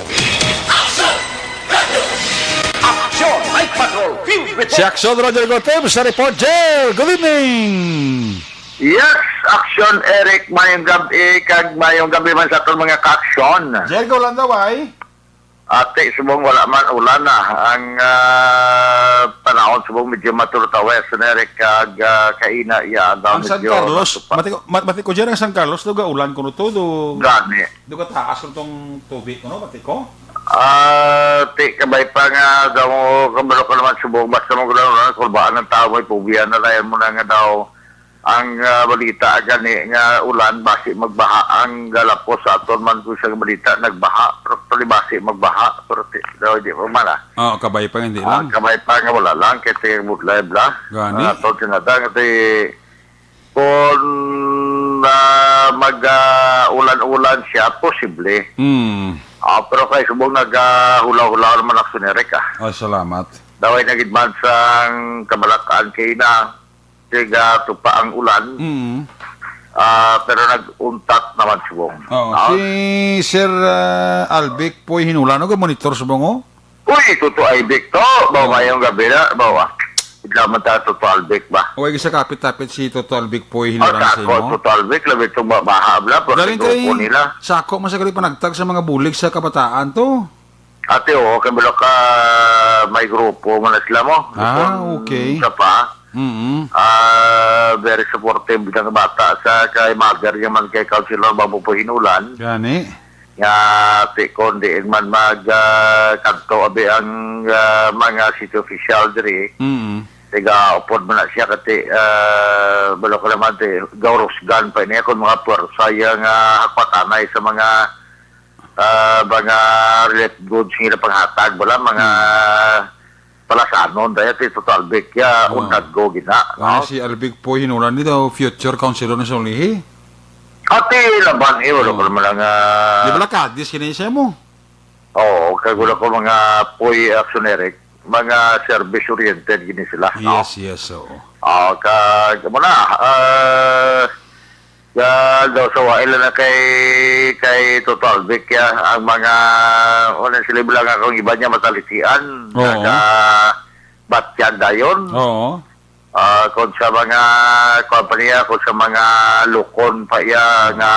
Aksyon Night Patrol, filled with Si Aksyon Roger Gotem sa Report Jail. Good evening! Yes, Aksyon Eric, mayong gabi, kag mayong gabi man sa aton mga ka-aksyon. Jergo lang daw, ay? Ate, subong wala man ulan na. Ang, ah, panahon subong medyo matulutawes na, Eric, kag, ah, kaina iya, ang Ang San medyo Carlos, matupad. Mati ko, ma-, mati ko dyan ang San Carlos, do gaulan kuno to, do, Gani. Do kataas kuno tong tubig, kuno, mati ko? Ah, ti, kabay pa nga daw, kabalo ka naman subong, basta mo gano'n, kulbaan ng tao, may pubian na, layan mo na nga daw, ang, ah, balita gani nga ulan, basi magbaha ang galapos sa aton man kung sa balita, nagbaha, pero actually basi magbaha, pero ti-, daw, di pa man, ah. Oo, kabay pa, hindi Ah, lang. Kabay pa nga wala lang, kay tingin mo live lang. Gani. Ah, aton sinadang, ti, kung, ah, mag, ah, ulan-ulan siya, posible. Hmm. Ah, pero kay subong nag, ah, hulaw-hulaw naman ako ni Eric, ah. Oh, salamat. Daway na gid man sang kabalakan kay na, kay gatupa ang ulan. Mm. Ah, pero nag-untat naman subong. Oo. Ah. Si Sir, ah, Albic Poy Hinulan, no, monitor subong, oh? Uy, Toto Albic to. Bawa Oo. Ngayong gabi na, bawa. Bigla man tayo, Toto Albic ba? Uy, isa kapit-tapit si Toto Albic Poy Hinulan sa imo? Toto Albic, labi itong babaha, bla, pero Galing grupo kay nila. Sako, masagaling panagtag sa mga bulig sa kabataan to. Ate, oo, kay wala ka, may grupo man na sila mo. Ah, Kung okay. Sa pa, Mm-mm. ah, very supportive ng bata sa kay mother niya man kay Councilor Bambo Puhinulan. Gani. Nga, ti, kung diin man mag, ah, kadto, abi ang, ah, mga city official diri. Mm-mm. Tiga upod man na siya, kati, ah, balo ko naman, ti, gaurusgan pa niya kung mga pwersa iya nga hakwatanay sa mga, ah, mga relief goods nga panghatag, wala, mga Hmm. palasanon, daya ti Toto Albic, ya, Oh. undago gina, Kaya no? Si Albic po, hinulan ni daw, future councilor na sa Ulihi. Ati naman, eh, wala ko Hmm. naman ang, ah, Di ba, kadis, kini siya mo? Oo, kay wala ko mga puy actioneric, mga service-oriented gini sila, no? Yes, yes, oo. Ah, kag, amo na, ah, ya, daw sa wail na kay, kay Toto Albic, ya, ang mga, wala sila, wala nga akong iba niya matalisian, Oo. Naka-, batyag dayon. Oo. Ah, kung sa mga, kuwan pa niya, kung sa mga lukon pa iya, nga,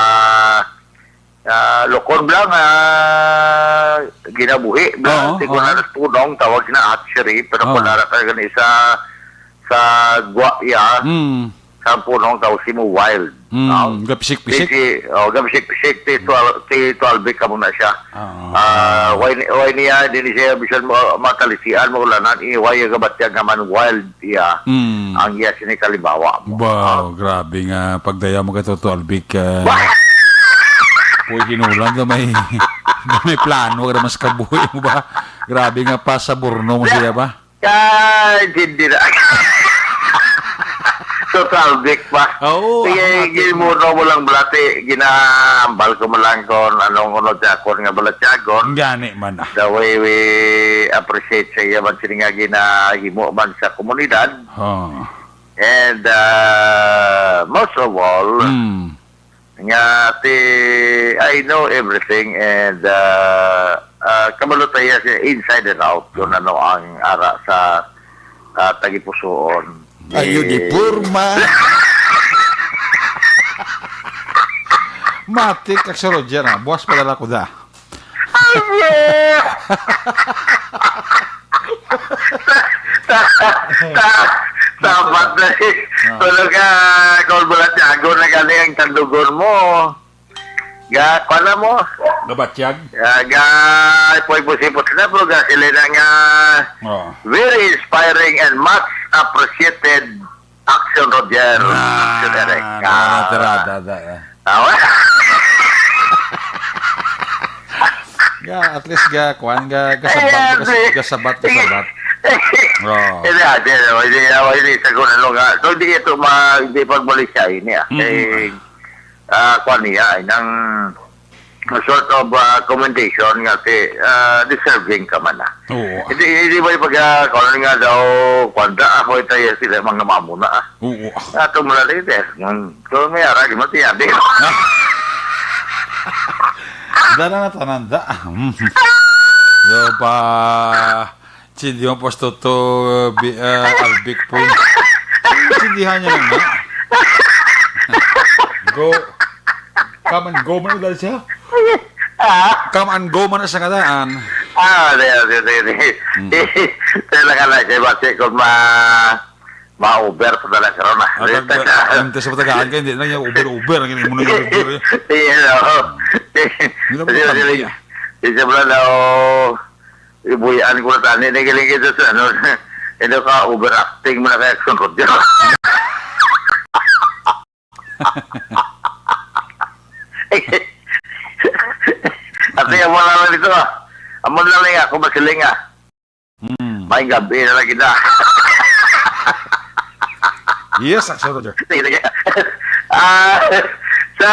ah, lukon bala nga ginabuhi bala. Oo, Di ko oo. na punong, tawag na hatchery, pero Oo. kung nara ka gani sa, sa gwa iya, Mm. sa punong, tawag si mo wild. Mm, No? Gapisik-pisik. Si, si, oh, gapisik-pisik, ti twelve, ti twelve ka muna siya. Oo. Ah, why ni-, why niya, di ni siya bisan mo, matalisian mo, ulanan, i-, why yung gabatyag nga man wild iya, Mm. ang iya sini kalimbawa mo. Wow, Ah. grabe nga pagdaya mo kay Toto Albic, ah, Bah! Puy, hinulan na may, may plano ka naman sa kabuhi mo ba? Grabe nga pasaburno mo siya ba? Ay, hindi na. Toto Albic pa. Oo, Sige, ang ating gimuno mo lang balati, ginaambal ko mo lang kung anong unod sa akon nga balatyagon. Gani man, ah. The way we appreciate sa iya man sini nga ginahimo man sa komunidad. Oh. And, uh, most of all, Mm. nga ti, I know everything and, uh, uh, kabalo ta iya siya inside and out kung ano ang ara sa, uh, tagipusoon. Ayo di Eh, porma. Matik kag si Roger, ah. Buwas pa dala ko da. Ta-, ta-, ta-, sabat na eh. Ah. Tulog ka, Col Balatyagon, na gani ang tandugon mo. Ga, kala mo? Gabatyag? Ga, ga, poy pusipos na, pero ga, sila na nga Oh. very inspiring and much appreciated. Action, Roger. Ah, Action, Eric. Ah. Tara, tara, tara. Awa. Ga, at least ga, kuan, ga, gasabat, Ayan, gas-, sige. Gasabat, Sige. Gasabat. Oh. Hindi, hindi, hindi, hindi, hindi, sa kung ano nga. So, hindi ito ma-, hindi pagbalik siya, ini, ah. Mm. Eh, ah, kuan niya, ay, nang sort of, ah, commendation nga si, ah, deserving ka man, ah. Oo. Hindi, hindi ba yung pag, ah, kuwan nga daw, kuwan da, ako yung tayo sila, mga mamuna, ah. Oo. Ato mo na rin, eh. Hmm. So, may arag mo, tiyabi. Dala na tanan da. Yo pa. Sindi mo, Pastor, to, bi-, ah, Albic po. Sindihan niya lang na. Go. Come and go man dahil siya. Ah? Come and go man sa kadaan. Ah, di, di, di, di. Mm. Kaya lang ka na, kaya basi kung ma-, ma-over pa talaga karon, ah. Ah, tag-, ang test sa patagaan ka, hindi na niya over-over, ang imo na yung over, eh. Iya, no. Hindi na po Kasi, tampi, kasi, ah. Isa pala na, oh, ibuyan ko na tani, na galing kita sa, ano, ito ka, overacting mo na kaya sunod yun. Ate, amo na lang dito, ah. Amo na lang ako, masiling, ah. Hmm. May gabi na lang kita. Yes, Sir Roger. Sige, sige. Ah, sa,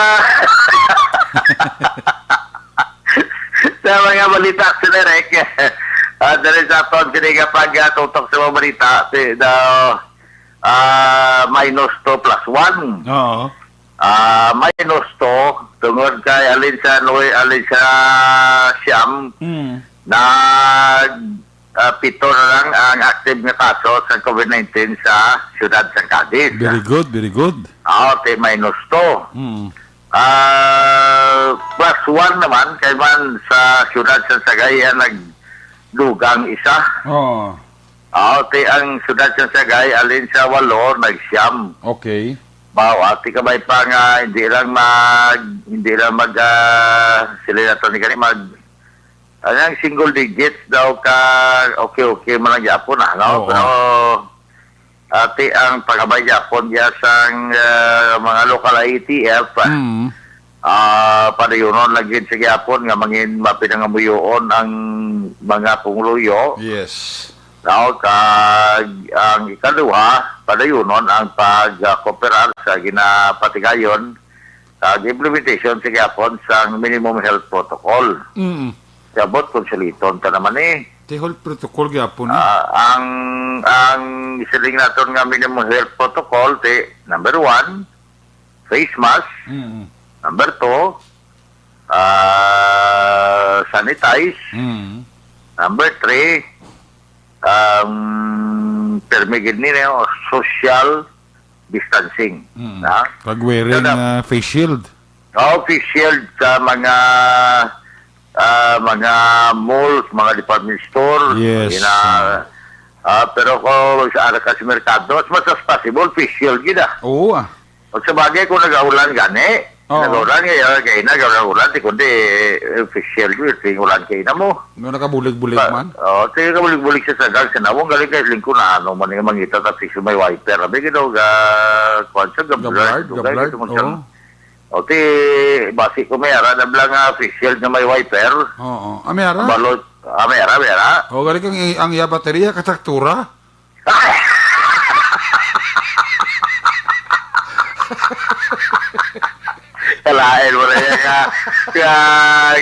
sa mga balita, Sir Eric, ah, dali sa aton, sini nga pag, ah, tutok sa mga balita, si, the, ah, minus two plus one. Oo. Ah, minus two, tungod kay alin sa Noy-, alin sa Siam, Mm. nag, ah, pito na lang ang active nga kaso sa covid nineteen sa siyudad sa Cadiz. Very good, very good. Ah, okay, minus two. Mm. Ah, plus one naman, kay man sa siyudad sa Sagayan, nag, dugang isa. Oo. Ah, ti ang siyudad sa Sagay, alin sa walo, nagsiyam. Okay. Mao, ati kabay pa nga, hindi lang mag, hindi lang mag, ah, sila na to ni gani, mag, ang single digits daw ka, okay, okay man lang gyapon, ah, no? Oo. Pero, ati ang pagabay gyapon, ya sang, ah, mga local I E T F, Mm. ah, padayunon lagi sa gyapon nga mangin mapinangamuyoon ang mga pumuluyo. Yes. Now, kag ang ikaduha, padayunon ang pag-, ah, kooperar sa ginapatigayon kag implementation sa gyapon sang minimum health protocol. Mm. Sabot kung suliton ta naman eh. Ti health protocol gyapon eh. Ah, ang, ang isiling naton nga minimum health protocol, ti, number one, face mask. Mm. Number two, ah, sanitize. Mm. Number three, um, permi gid ni, no, social distancing. Mm. Na? Kag wearing, Kada ah, face shield. Oh, face shield sa mga, ah, mga malls, mga department store. Yes. Ina-, ah, pero kung sa ara ka sa merkado, as much as possible, face shield gid, ah. Oo, ah. O sa bagay, kung nagaulan gani, Oo. nagaulan, kaya, kaya nagaulan, di kundi, eh, face shield, yung ulan kaya na mo. No, nakabulig-bulig Pa-, man. Oh, sige ka bulig-bulig sa sagang, sa nawong, galing kay lingko na, ano, man yung mangita, tapos yung may wiper. Abi, gino, ga-, kuwan siya, ga-blurred, Ga-blurred, dugay, ga-blurred, gito mo siya. Oo. O, ti, basi ko may ara, nabla nga official nga may wiper. Oo. Ah, may ara? Balot, ah, may ara, may ara. O, galing kang i-, ang iya baterya, kataktura? Kalain mo na yan, ka, ka,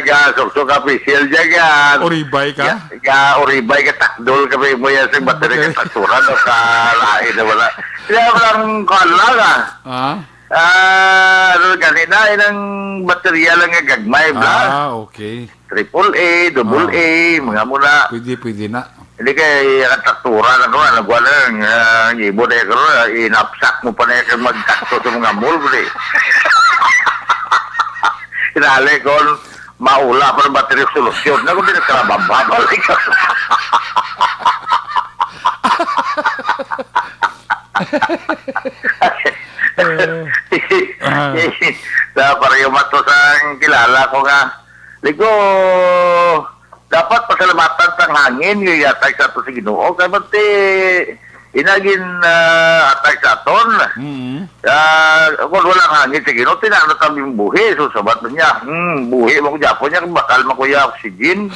ka, suksok official dyan, ka. Uribay ka? Ka, ka, uribay ka, takdol ka, may mo yan, sa baterya, Okay. kataktura, no, kalain na wala. Kaya walang kuwan lang, ah. Ah? Ah, ano, gani na, inang baterya lang nga gagmay, bla. Ah, okay. Triple A, double Ah. A, mga muna. Pwede, pwede na. Hindi kay ang traktura na ko, ano, kuwan na, ah, ang ibo na yung karoon, ah, inapsak mo pa na yung magtakto sa mga mall, pre. Inali ko, maula pa ng baterya solusyon. Naku, di na ka nabababal, ikaw. Eh, ah. Sa pareho mato sang kilala ko nga, ligo, dapat pasalamatan sang hangin nga yatag sa ato sa Ginoo. Kay man ti, inagin, ah, atag sa aton. Mm. Ah, kung walang hangin sa Ginoo, tinano kami buhi. So, sabat man niya, "Hmm, buhi mo ko gyapon niya, bakal man ko ya oxygen."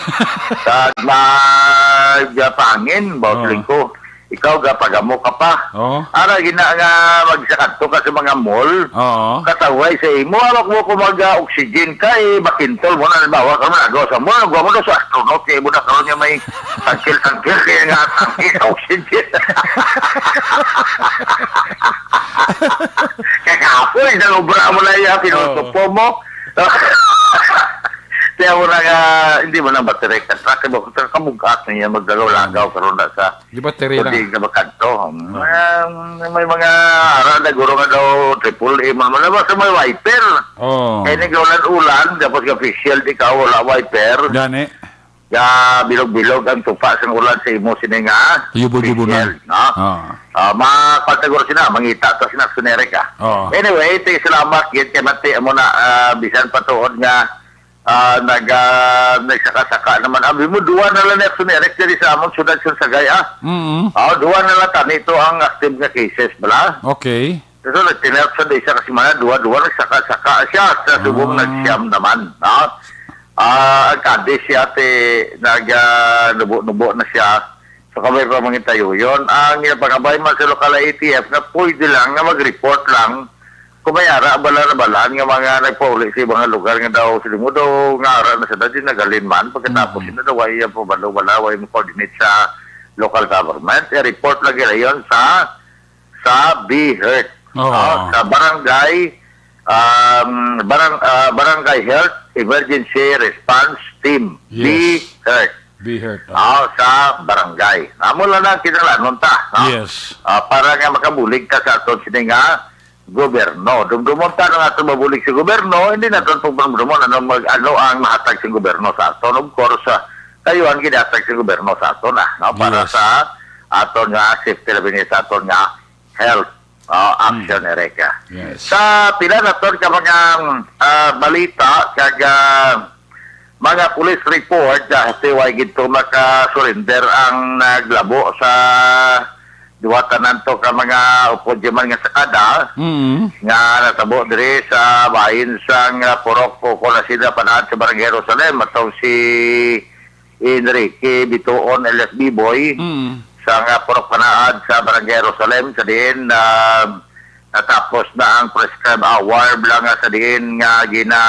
Kag mag-, ah, pangin, bawat Oo. lingko. Ikaw, gapagamo ka pa. Oo. Ara, gina nga magsakadto ka sa mga mall, Oo. kataway sa imo, awak mo ko mag-oxygen ka, eh, makintol mo na, halimbawa, ka man, agaw sa mall, agaw mo na sa astronaut, kaya mo na karon nga may tangkil-tangkil, kaya nga, tangkil sa oxygen. Kakapoy, sa obra mo na yan, pinutupo Oo. mo. Kaya mo na nga, hindi mo na baterya ka, truck, kamugat na yan, maglagaw-lagaw, karon na sa Di ba, tiri lang? Kundi nga makadto. Ah. Ah, may mga ara na guro nga daw triple A man, man, basta may wiper. Oh. Kaya nag-ulan-ulan, tapos nga facial, di ka wala wiper. Gani. Ya, bilog-bilog ang tupa sa ulan sa imo sini nga Yubog-yubog na. facial, no? Ah. Ah, makatagor sina, mangita to sina, sunere ka. Oo. Anyway, ito yung salamat, gid kay Mati, amo na, ah, bisan pa tuod nga ah, nag-, ah, nagsaka-saka naman. Abi mo, duwa na lang ni Action Eric diri sa amon, siyudad sa Sagay, ah. Mm. Ah, duwa na lang tani ito ang active nga cases, bala. Okay. So, nag-ten out sa isa ka semana, duwa-duwa, nagsaka-saka siya sa subong Ah. nagsiam naman, no? Ah, ang Cadiz siya, te, nag-, ah, nubo-nubo na siya. So, kami pa mangitayo yun. Ang ipangabay man sa lokal A T F na pwede lang nga mag-report lang kung may ara, bala na balaan nga mga nagpauli sa ibang lugar nga daw, sila mo daw nga ara na sa dati, nagalin man. Pagkatapos, Mm. sila daw, ay, ang pabalo, bala, way mo coordinate sa local government. I-report lagi na yun sa, sa BHERT. Oo. Ah, sa barangay, um, barang-, ah, Barangay Health Emergency Response Team, Yes. BHERT. BHERT, oo. Ah, sa barangay. Amo lang ang kinalanon ta, no? Yes. Ah, para nga makabulig ta sa aton sini nga gobyerno. Dumdumon ta nga aton mabulig sa gobyerno, hindi naton pagdumdumon ano mag-, ano ang mahatag sa gobyerno sa aton. Of course, ah, kayuhan gihatag sa gobyerno sa aton, ah, no? Para Yes. sa aton nga safety, labi ni sa aton nga health, ah, Mm. action, Erica. Yes. Sa pila na ton ka mga, ah, balita kag, ah, mga police report, ah, ti way gid to maka-surrender ang naglabo sa duha tanan to ka mga upod man nga sakada Mm. nga natabo diri sa bahin sang, ah, Purok Poko na sila panaad sa Barangay Jerusalem, atong si Enrique Bituon alias Biboy Mm. sa nga Purok Panaad sa Barangay Jerusalem, sa diin, ah, natapos na ang prescribed hour bala nga sa diin nga gina,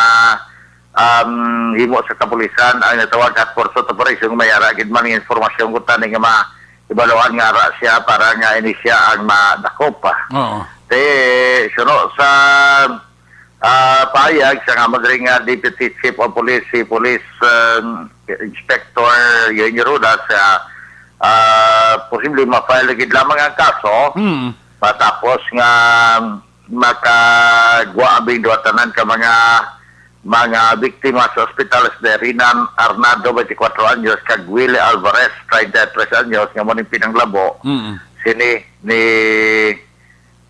um, himo sa kapulisan ang natawag at pursuit operation. May ara gid man nga informasyon kung tani nga ma-, ibaluan nga ara siya para nga ini siya ang madakop. Oo. Te, suno sa, ah, pahayag sa nga madri nga Deputy Chief of Police, si Police, um, Inspector Junior Rodas, ah, ah, posible ma-file na gid lamang ang kaso Mm. matapos nga makagwa abing duha tanan ka mga, mga biktima sa ospital, si Rina Arnado, twenty-four anyos, kag Willie Alvarez, treinta y tres anyos, nga mo ning pinanglabo Mm. sini ni,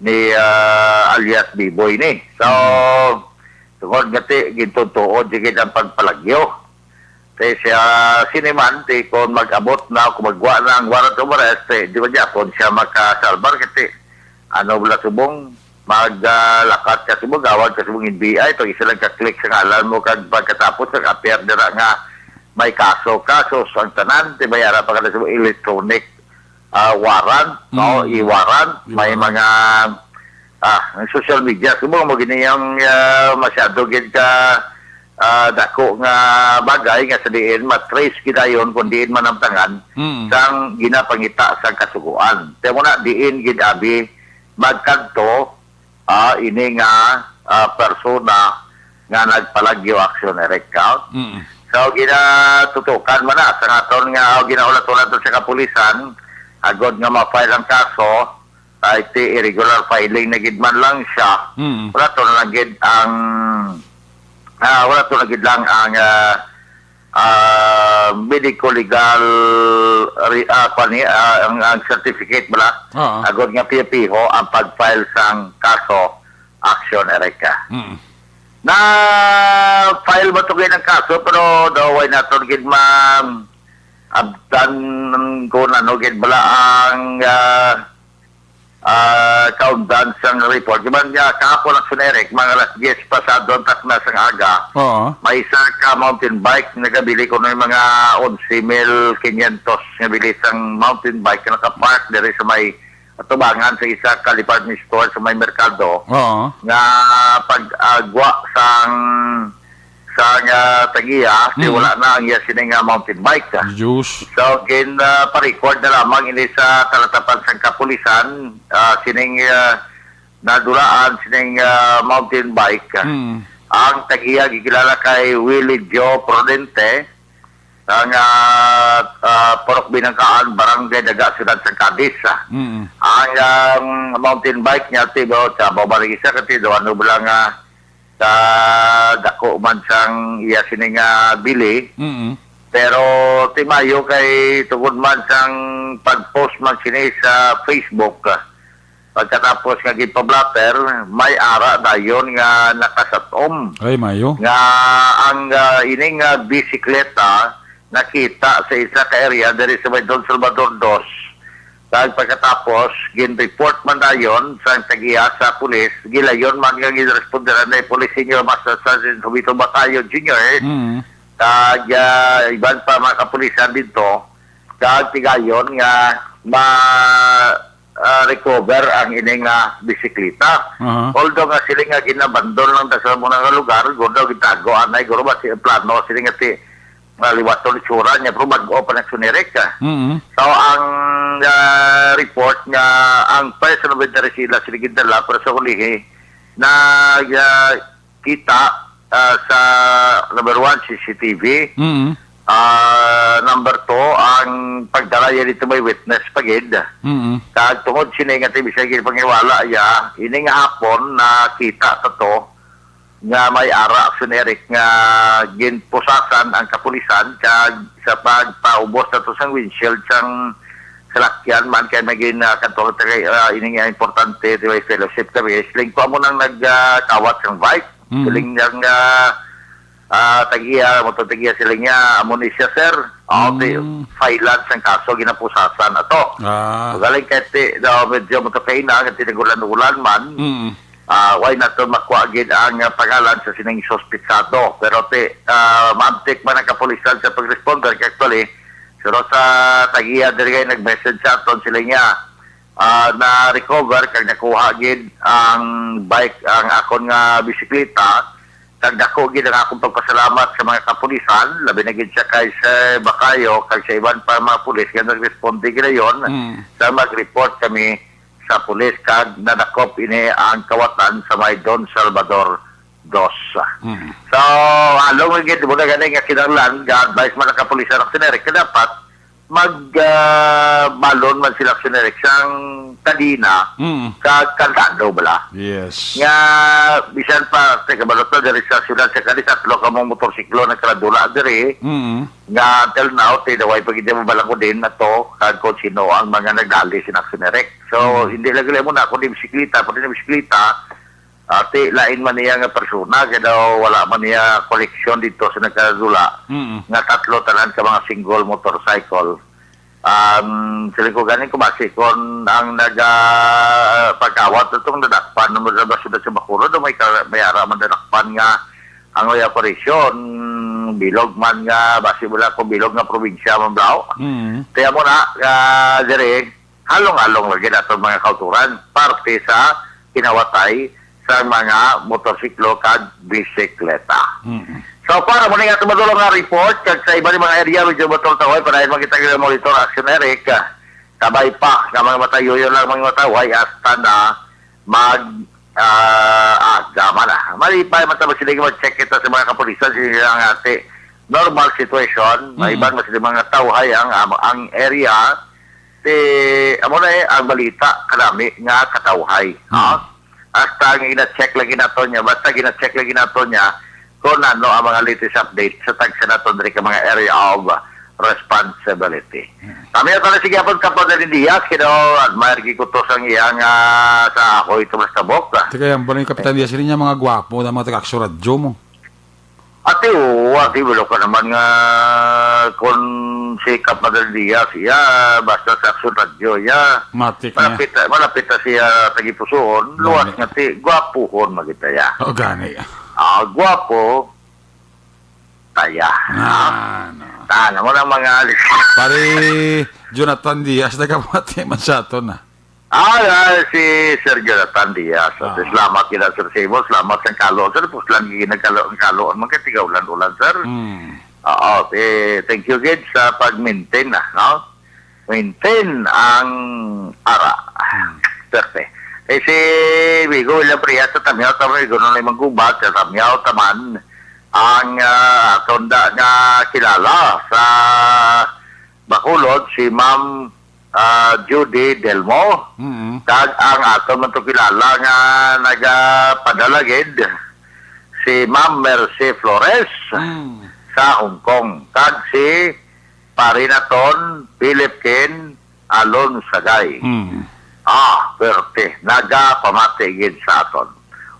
ni, ah, alias Biboy ni. So, Mm. tungod nga ti, gintutuod, sige ang pagpalagyo. Kay siya, sini man, ti, kung mag-abot na, kung magwa na ang warrant of arrest, eh, di ba niya, kung siya makasalbar, kasi, ano, wala subong, mag, ah, lakat ka subong, gawad ka subong N B I, pag isa lang ka-click sa ngalan mo, kag pagkatapos, nag-appear dira nga may kaso, kaso, ang tanan, ti, may ara pa ka na subong electronic, ah, warrant, no? Mm. E-warrant, may E-warrant. mga, ah, ang social media, subong mo, gini yung, ah, masyado gid ka, ah, dako nga bagay nga sa diin, matrace gid dayon kung diin manamtangan Mm. sang ginapangita sang kasugoan. Kaya mo na, diin gid abi magkadto, ah, ini nga, ah, persona nga nagpalagyo aksyon, Eric, ka? Mm. So, ginatutukan man na sa aton nga, o ginaulat-ulat sa kapulisan, agod nga ma-file ang kaso, ay ti irregular filing na gid man lang siya. Mm. Wala to na lang gid ang, ah, wala to na gid lang ang, ah, ah, medico-legal re-, ah, kwan ni, ah, ang, ang certificate bala. Oo. Agod nga piho-piho ang pag-file sang kaso, action, Erica. Mm. Na-file ba to gid ang kaso, pero daw way naton gid ma-, abtan kung ano gid bala ang, ah, ah, kaundan sang report. Di ba nga kahapon ang sunirek, mga alas diyes pasado ang takna sang aga, Oo. may isa ka mountain bike nagabili ko ng mga onse mil quinientos nga bili sang mountain bike nga nakapark diri sa may atubangan sa isa ka department store sa may merkado Oo. nga pag-agwa sang sa nga tagiya, kay Mm. wala na ang iya sini nga mountain bike. Diyos. So, gin, ah, pa-record na lamang ini sa talatapan sang kapulisan, ah, sining, ah, nadulaan sining, ah, mountain bike. Mm. Ang tagiya gikilala kay Willie Joe Prudente, ang, ah, ah, Purok Binangkaan, Barangay Daga, Siyudad sang Cadiz. Mm. Ang, ang mountain bike niya, tibo, sa baba lagi siya, kasi doon, ano ba lang, ah, sa dako man sang iya sini nga bili. Mm. Pero ti mayo kay tungod man sang pag-post man sini sa Facebook, pagkatapos nga ginpa-blotter, may ara dayon nga nakasatom Ay, mayo. nga ang, ah, ini nga bisikleta nakita sa isa ka area diri sa may Don Salvador Dos. Kag pagkatapos, gin-report man dayon sa tagiya sa pulis, gilayon man nga ginresponderan ni Police Senior Master Sergeant Jovito Batayo Junior, Mm. kag, ah, iban pa mga kapulisan dito, kag tigayon nga ma-, ah, recover ang ini nga bisikleta. Aha. Although nga sila nga ginabandon lang sa mga lugar, gudo gitago anay, guro ba si plano sila nga si maliwaton itsura niya, pero bag-o pa na sunirek, ah. Mm. So, ang, ah, report nga ang person of interest sila, sila gindala, pero sa hulihi, na, ah, kita, ah, sa number one, C C T V. Mm. Ah, number two, ang pagdala niya dito may witness pa gid. Mm. Kag tungod sini nga ti bisan gid pangiwala ya, ini nga hapon nakita ta to, nga may ara, Action Eric, nga ginpusasan ang kapulisan kag sa pagpaubos nato sang windshield sang salakyan man kay may gin-, ah, kadto ang tagay, ah, ini nga importante, di ba, fellowship kami. Siling ko, amo nang nagkawat sang bike. Mm. Siling niya nga, ah, tagiya, mo to tagiya, siling niya, "Amo ni siya, sir." Oh, ti-, Mm. filean sang kaso, ginapusasan ato. Ah. So, galing kay ti-, daw medyo mo to kaina, kay tinagulan-ulan man. Mm. Ah, why not to makuha gid ang, ah, pangalan sa sining suspitsado? Pero ti-, ah, maabtik man ang kapulisan sa pag-responder. Actually, pero sa tagiya diri kay nag-message sa aton sila niya, ah, na-recover kag nakuha gid ang bike, ang akon nga bisikleta, kag dako gid ang akong pagpasalamat sa mga kapulisan, labi na gid siya kay Sir Bacayo kag sa iban pa mga pulis nga nagresponde ginayon Mm. sa mag-report kami sa pulis kag nadakop ini ang kawatan sa may Don Salvador Dos. Mm. So, along gid mo na gani nga kinahanglan, ga-advise man ang kapulisan, Action Eric, nga dapat mag, ah, balon man sila, Action Eric, sang kadena Mm. kag kandado bala. Yes. Nga, bisan pa, ti kabalo ta, diri sa syudad sa Cadiz, tatlo ka mga motorsiklo nagkaradula diri, Mm. nga until now, ti, daway pa gid mabalanggo din na to, kag kung sino ang mga nagdali sin, Action Eric. So, Mm. hindi lang gila mo na, kundi bisikleta, pati na bisikleta, ati, lain man niya nga persona, kaya daw wala man niya koleksyon dito sa nagkaradula, Mm. nga tatlo tanan ka mga single motorcycle. Um, siling ko ganin ko basi kon ang naga-, pagkawat itong nadakpan naman sa basura sa Bacolod, o may ka-, may ara man nadakpan nga ang may operasyon, bilog man nga, basi wala ko bilog nga probinsya man, bro. Mm. Kaya mo na, ah, dire, halong-halong lagi nato mga kauturan, parte sa kinawatay sa mga motorsiklo kag bisikleta. Mm. So far, amo ni nga tumadulong nga report, kag sa iba ni mga area, medyo matultaway, padayon man kita nga monitor, Action Eric. Kabay pa, nga mga matayoyo lang mga mataway, hasta na mag, ah, aga man, ah. Malipay man ta, sila mag-check kita sa mga kapulisan, sila nga ati, normal situation, may Mm. iban mas mga tawhay ang, ang, ang area, ti, amo na eh, ang balita, kadami nga katawhay. Ha? Mm. Hasta ang gina-check lagi nato niya, basta gina-check lagi nato niya kung ano ang mga latest update sa tagsa nato diri ka mga area of responsibility. Hmm. Kami ang tanan sige hapon, Kapitan Diaz, kino admire gid ko to sang iyang, ah, sa ako ito mas tabok, ah. Teka, yan ba ni Kapitan Diaz? Sila niya mga gwapo na mga taga-Aksyon Radyo mo. Ate, oo, ate, wala ka naman nga kung si Kapitan Diaz, iya, basta sa Aksyon Radyo, iya. Matik niya. Malapit, malapit na siya tagipusoon, luwas Gani. nga ti, gwapuhon magita ya. O, gani. Ah, gwapo, taya. Ah, no. Tana mo ng mga Pare Jonathan Diaz, nagkapati man sa aton, ah. Ah, ah, si Sir Jonathan Diaz. Ah. Salamat gid, sir, sa imo. Salamat sa kalo, sir. Puslan gid nagkalo, ang kalo, ang mga tigaulan-ulan, sir. Mm. Oo, eh, thank you, gid, sa pag-maintain na, no? Maintain ang ara. Hmm. Swerte. Eh, si Vigo William Prias sa Tamyaw, Tamyaw, Vigo, nung may manggubat, sa Tamyaw, taman, ang, ah, tonda nga kilala sa Bacolod, si Ma'am, ah, Judy Delmo, Mm. kag ang aton man to kilala nga nagapadala gid, si Ma'am Mercy Flores Mm. sa Hong Kong, kag si Pari naton, Philip Ken Alonsagay. Mm. Ah, perte. Nagapamati gid sa aton.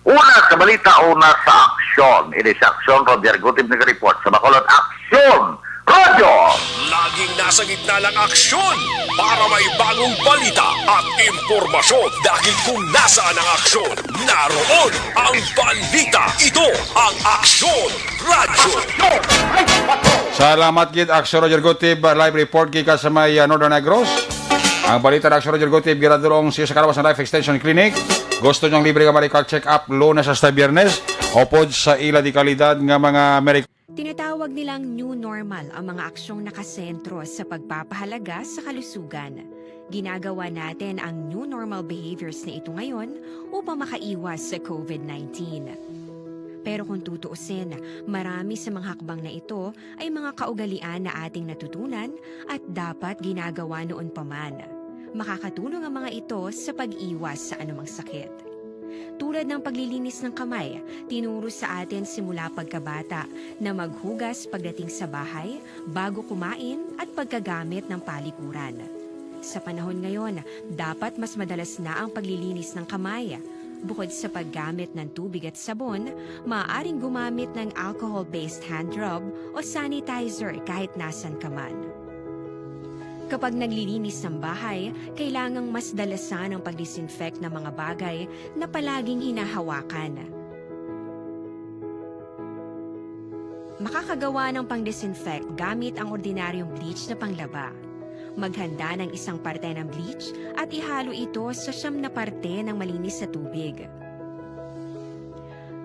Una sa balita, una sa aksyon. Ini sa aksyon, Roger Gutib nag-report sa Bacolod. Aksyon! Radyo! Laging nasa gitna ng aksyon para may bagong balita at impormasyon. Dahil kung nasaan ang aksyon, naroon ang balita. Ito ang Aksyon Radyo. Salamat gid, Aksyon Roger Gutib, live report gikan sa may, uh, Northern Negros. Ang balita na Aksyon Roger Gutib, ginadulong sa iyo sa kalawas ng Life Extension Clinic. Gusto niyong libre nga medical check-up, Lunes hasta Biyernes, upod sa ila di kalidad nga mga medical Tinatawag nilang new normal ang mga aksyong nakasentro sa pagpapahalaga sa kalusugan. Ginagawa natin ang new normal behaviors na ito ngayon upang makaiwas sa covid nineteen. Pero kung tutuusin, marami sa mga hakbang na ito ay mga kaugalian na ating natutunan at dapat ginagawa noon pa man. Makakatulong ang mga ito sa pag-iwas sa anumang sakit. Tulad ng paglilinis ng kamay, tinuro sa atin simula pagkabata na maghugas pagdating sa bahay, bago kumain, at pagkagamit ng palikuran. Sa panahon ngayon, dapat mas madalas na ang paglilinis ng kamay. Bukod sa paggamit ng tubig at sabon, maaaring gumamit ng alcohol-based hand rub o sanitizer kahit nasan ka man. Kapag naglilinis ng bahay, kailangang mas dalasan ang pag-disinfect ng mga bagay na palaging hinahawakan. Makakagawa ng pang-disinfect gamit ang ordinaryong bleach na panglaba. Maghanda ng isang parte ng bleach at ihalo ito sa siyam na parte ng malinis na tubig.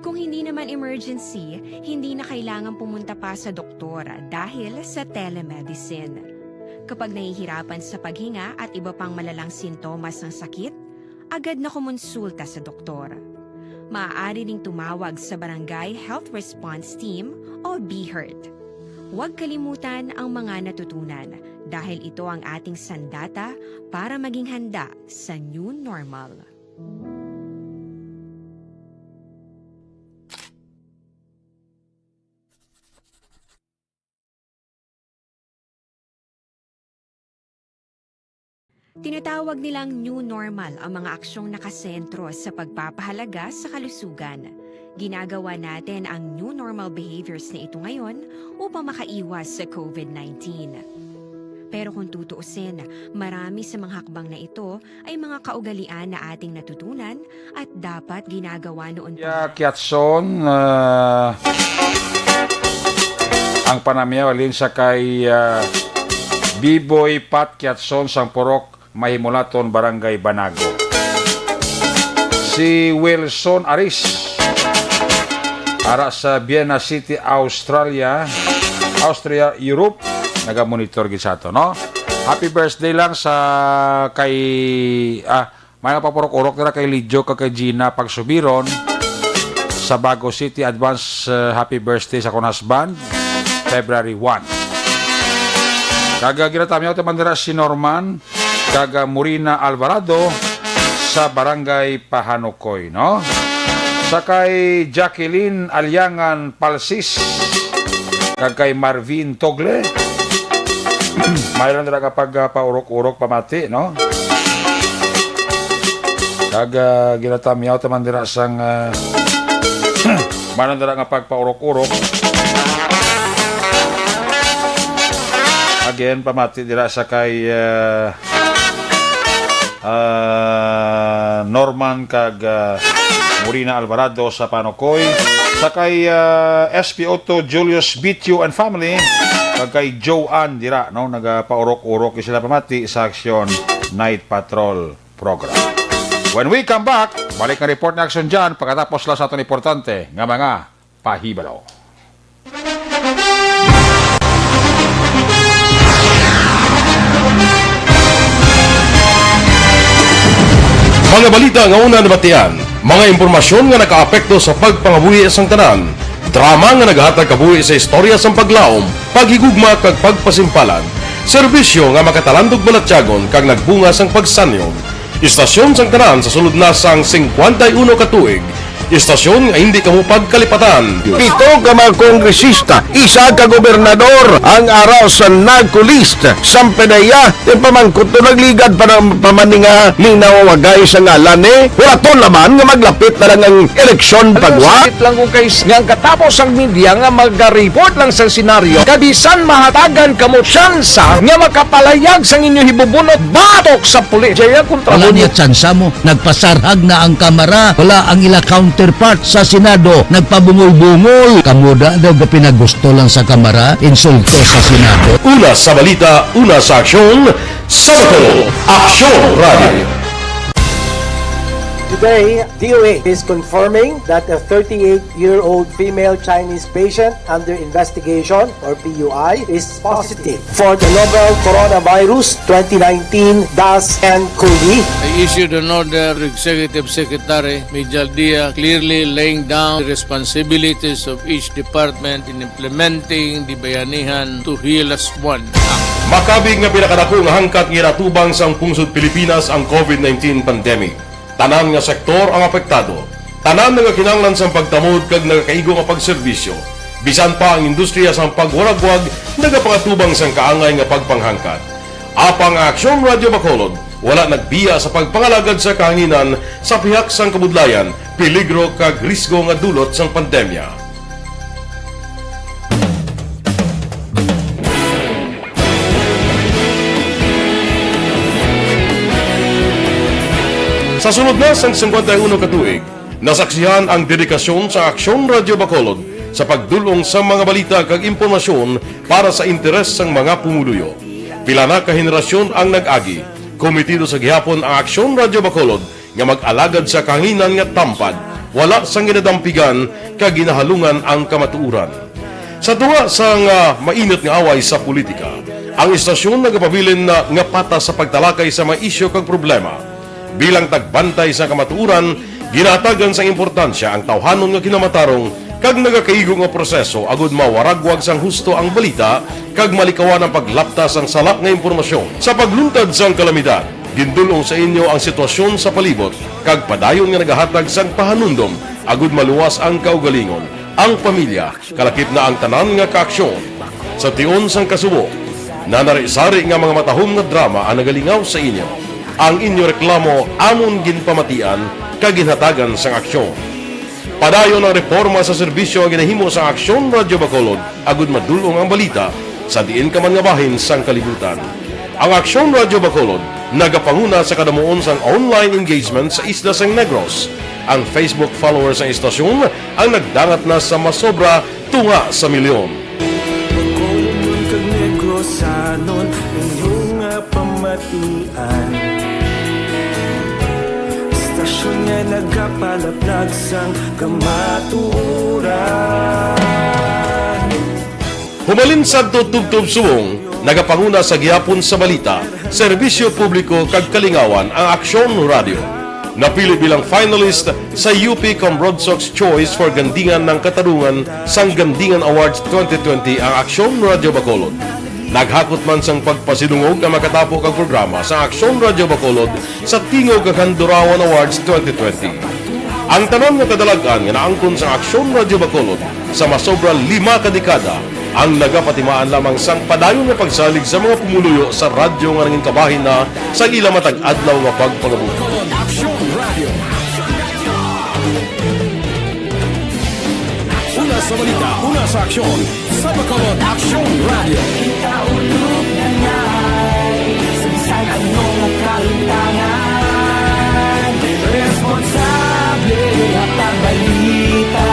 Kung hindi naman emergency, hindi na kailangan pumunta pa sa doktor dahil sa telemedicine. Kapag nahihirapan sa paghinga at iba pang malalang sintomas ng sakit, agad na kumonsulta sa doktor. Maaari ring tumawag sa Barangay Health Response Team o BHERT. Huwag kalimutan ang mga natutunan dahil ito ang ating sandata para maging handa sa new normal. Tinatawag nilang new normal ang mga aksyong nakasentro sa pagpapahalaga sa kalusugan. Ginagawa natin ang new normal behaviors na ito ngayon upang makaiwas sa COVID nineteen. Pero kung tutuusin, marami sa mga hakbang na ito ay mga kaugalian na ating natutunan at dapat ginagawa noon pa. Ya Kiatson, ah, ang panamiyaw halin sa kay, ah, Biboy Pat Kiatson sang Purok Mahimulaton, Barangay Banago. Si Wilson Aris, ara sa Vienna City, Australia, Austria, Europe, nagamonitor gid sa ato, no? Happy birthday lang sa kay, ah, may nga papurok-urok dira kay Lidjo kag kay Gina Pagsubiron sa Bago City. Advance, uh, happy birthday sa akon husband, February one. Kag, uh, ginatamyaw ta man dira si Norman kag, uh, Morina Alvarado sa Barangay Pahanukoy, no? Sa kay Jacqueline Aliangan Palsis kag kay Marvin Togle. May lang dira nga pag, uh, paurok-urok pamati, no? Kag, ah, ginatamyaw ta man dira sang, ah, manan dira nga pagpaurok-urok. Again, pamati dira sa kay, ah, ah, Norman kag, ah, Morina Alvarado sa Panukoy, sa kay, ah, S P Otto Julius Bitio and family, kag kay Joanne dira, no, nagapaurok-urok sila pamati sa Aksyon Night Patrol program. When we come back, balik nga report ni Aksyon John pagkatapos lang sa aton importante nga mga pahibalo. Mga balita nga una nabatian, mga impormasyon nga nakaapekto sa pagpangabuhi sang tanan, drama nga nagahatag kabuhi sa istorya sang paglaom, paghigugma kag pagpasimpalan, serbisyo nga makatalandog balatyagon kag nagbunga sang pagsanyog. Istasyon sang tanan sa sulod na sang singkwenta y uno ka tuig. Istasyon nga hindi kamo pagkalipatan. Pito ka mga kongresista, isa ka gobernador ang ara sa NARCO list. Sampanaya, ti pamangkot to nagligad pa ng pamaninga ning nawawagay sa ngalan ni Huraton naman nga maglapit na lang ang eleksyon pagwa. Sakit lang kung kay nga ang katapos ang media nga maga-report lang sa senaryo, kabisan mahatagan kamo tsansa nga makapalayag sang inyo hibubunot batok sa pulis. Jaya kontra Wala mo. Niya tsansa mo. Nagpasarhag na ang Kamara. Wala ang ila counterpart sa Senado. Nagpabungol-bungol. Kamo da daw gapinagusto lang sa Kamara. Insulto sa Senado. Una sa balita, una sa aksyon, sa Bato, Aksyon Radio. Today, D O A is confirming that a thirty-eight-year-old female Chinese patient under investigation, or P U I, is positive for the novel coronavirus twenty nineteen dash N cov. I issued an order to Executive Secretary Mijal Dia, clearly laying down the responsibilities of each department in implementing the Bayanihan to Heal As One Act. Makabig nga pinakadako nga hangkat nga ginatubang sang pungsod Pilipinas ang COVID nineteen pandemic. Tanan nga sektor ang apektado. Tanan nagakinahanglan sang pagtamod kag nagakaigo nga pagserbisyo. Bisan pa ang industriya sang pagwaragwag nagapangatubang sang kaangay nga pagpanghangkat. Apang ang Aksyon Radyo Bacolod wala nagbiya sa pagpangalagad sa kahanginan sa pihak sang kabudlayan, peligro kag risgo nga dulot sang pandemya. Sa sulod na sang singkwenta y uno ka tuig, nasaksihan ang dedikasyon sa Aksyon Radyo Bacolod sa pagdul-ong sa mga balita kag impormasyon para sa interes sang mga pumuluyo. Pila na ka henerasyon ang nag-agi. Komitido sa gihapon ang Aksyon Radyo Bacolod nga mag-alagad sa kahanginan nga tampad, wala sang ginadampigan kag ginahalungan ang kamatuoran. Sa tunga sang, ah, mainit nga away sa politika, ang istasyon nagapabilin na nga patas sa pagtalakay sa mga isyu kag problema. Bilang tagbantay sa kamatuoran, ginahatagan sang importansya ang tawhanon nga kinamatarong kag nagakaigo nga proseso agud mawaragwag sang husto ang balita kag malikawan ang paglapta sang sala nga impormasyon. Sa pagluntad sang kalamidad, gindul-ong sa inyo ang sitwasyon sa palibot kag padayon nga nagahatag sang pahanumdom agud maluwas ang kaugalingon, ang pamilya, kalakip na ang tanan nga kaaksyon. Sa tion sang kasubo, nanari-sari nga mga matahom nga drama ang nagalingaw sa inyo. Ang inyo reklamo amon ginpamatian kag ginhatagan sang aksyon. Padayon ang reporma sa serbisyo nga ginahimo sang Aksyon Radyo Bacolod agud madul-ong ang balita sa diin ka man nga bahin sang kalibutan. Ang Aksyon Radyo Bacolod nagapanguna sa kadamuon sang online engagement sa isla sang Negros. Ang Facebook followers sang istasyon ang nagdangat na sa masobra tunga sa milyon. Bacolodnon kag Negrosanon, inyo nga pamatian. Istasyon nga nagapalaplag sang kamatuoran. Humalin sadto tubtob subong, nagapanguna sa gihapon sa balita, serbisyo publiko kag kalingawan ang Aksyon Radyo. Napili bilang finalist sa U P Comrod Sox Choice for Gandingan ng Katarungan sang Gandingan Awards twenty twenty ang Aksyon Radyo Bacolod. Naghakot man sang pagpasidungog ang makatapo kag programa sa Aksyon Radyo Bacolod sa Tingog kag Handurawan Awards twenty twenty. Ang tanan nga kadalag-an nga naangkon sa Aksyon Radyo Bacolod sa masobra lima ka dekada ang nagapatimaan lamang sang padayon nga pagsalig sa mga pumuluyo sa radyo nga nangin kabahin na sa ila matag adlaw nga pagpangabuhi. Bacolod Aksyon Radyo. Una sa balita, una sa aksyon, sa Bacolod Aksyon Radyo. Kita ulog na ngay, sa bisan ano nga kalimtangan, responsable nga pagbalita,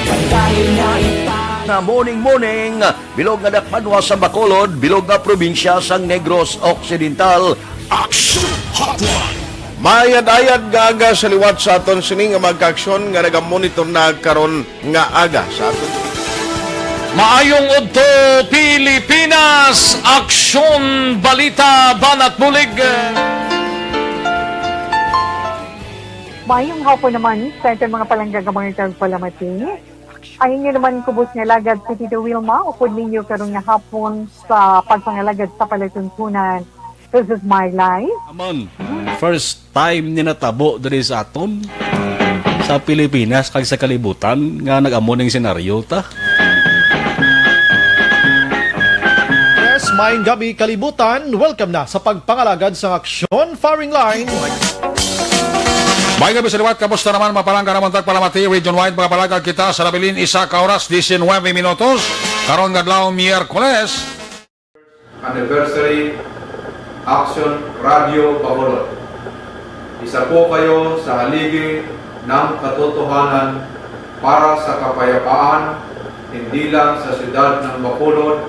pagdayon na ita. Na morning, morning, bilog nga dakbanwa sa Bacolod, bilog nga probinsya sang Negros Occidental. Action Hotline. Maayad-ayad nga aga sa liwat sa aton sini nga mga kaaksyon nga nagamonitor na karon nga aga sa aton. Maayong udto, Pilipinas! Aksyon, balita, banat bulig. Maayong hapon naman sa aton mga palangga nga mga tagpalamati. Ang inyo naman kubos nga alagad si Tito Wilma, upod ninyo karon nga hapon sa pagpangalagad sa palatuntunan. This is my life. Amon, first time ni natabo diri sa aton, sa Pilipinas kag sa kalibutan nga nag-amo ning senaryo ta. Yes, maayong gabi, kalibutan. Welcome na sa pagpangalagad sang aksyon, firing line. Maayong gabi sa liwat, kamusta naman, mga palangga namon tagpalamati, region-wide, mga palangga kita sa nabilin, isa ka oras, diecinueve minutos, karon nga adlaw, Miyerkules. Anniversary, Action Radio Bacolod. Isa po kayo sa haligi ng katotohanan para sa kapayapaan, hindi lang sa siyudad ng Bacolod,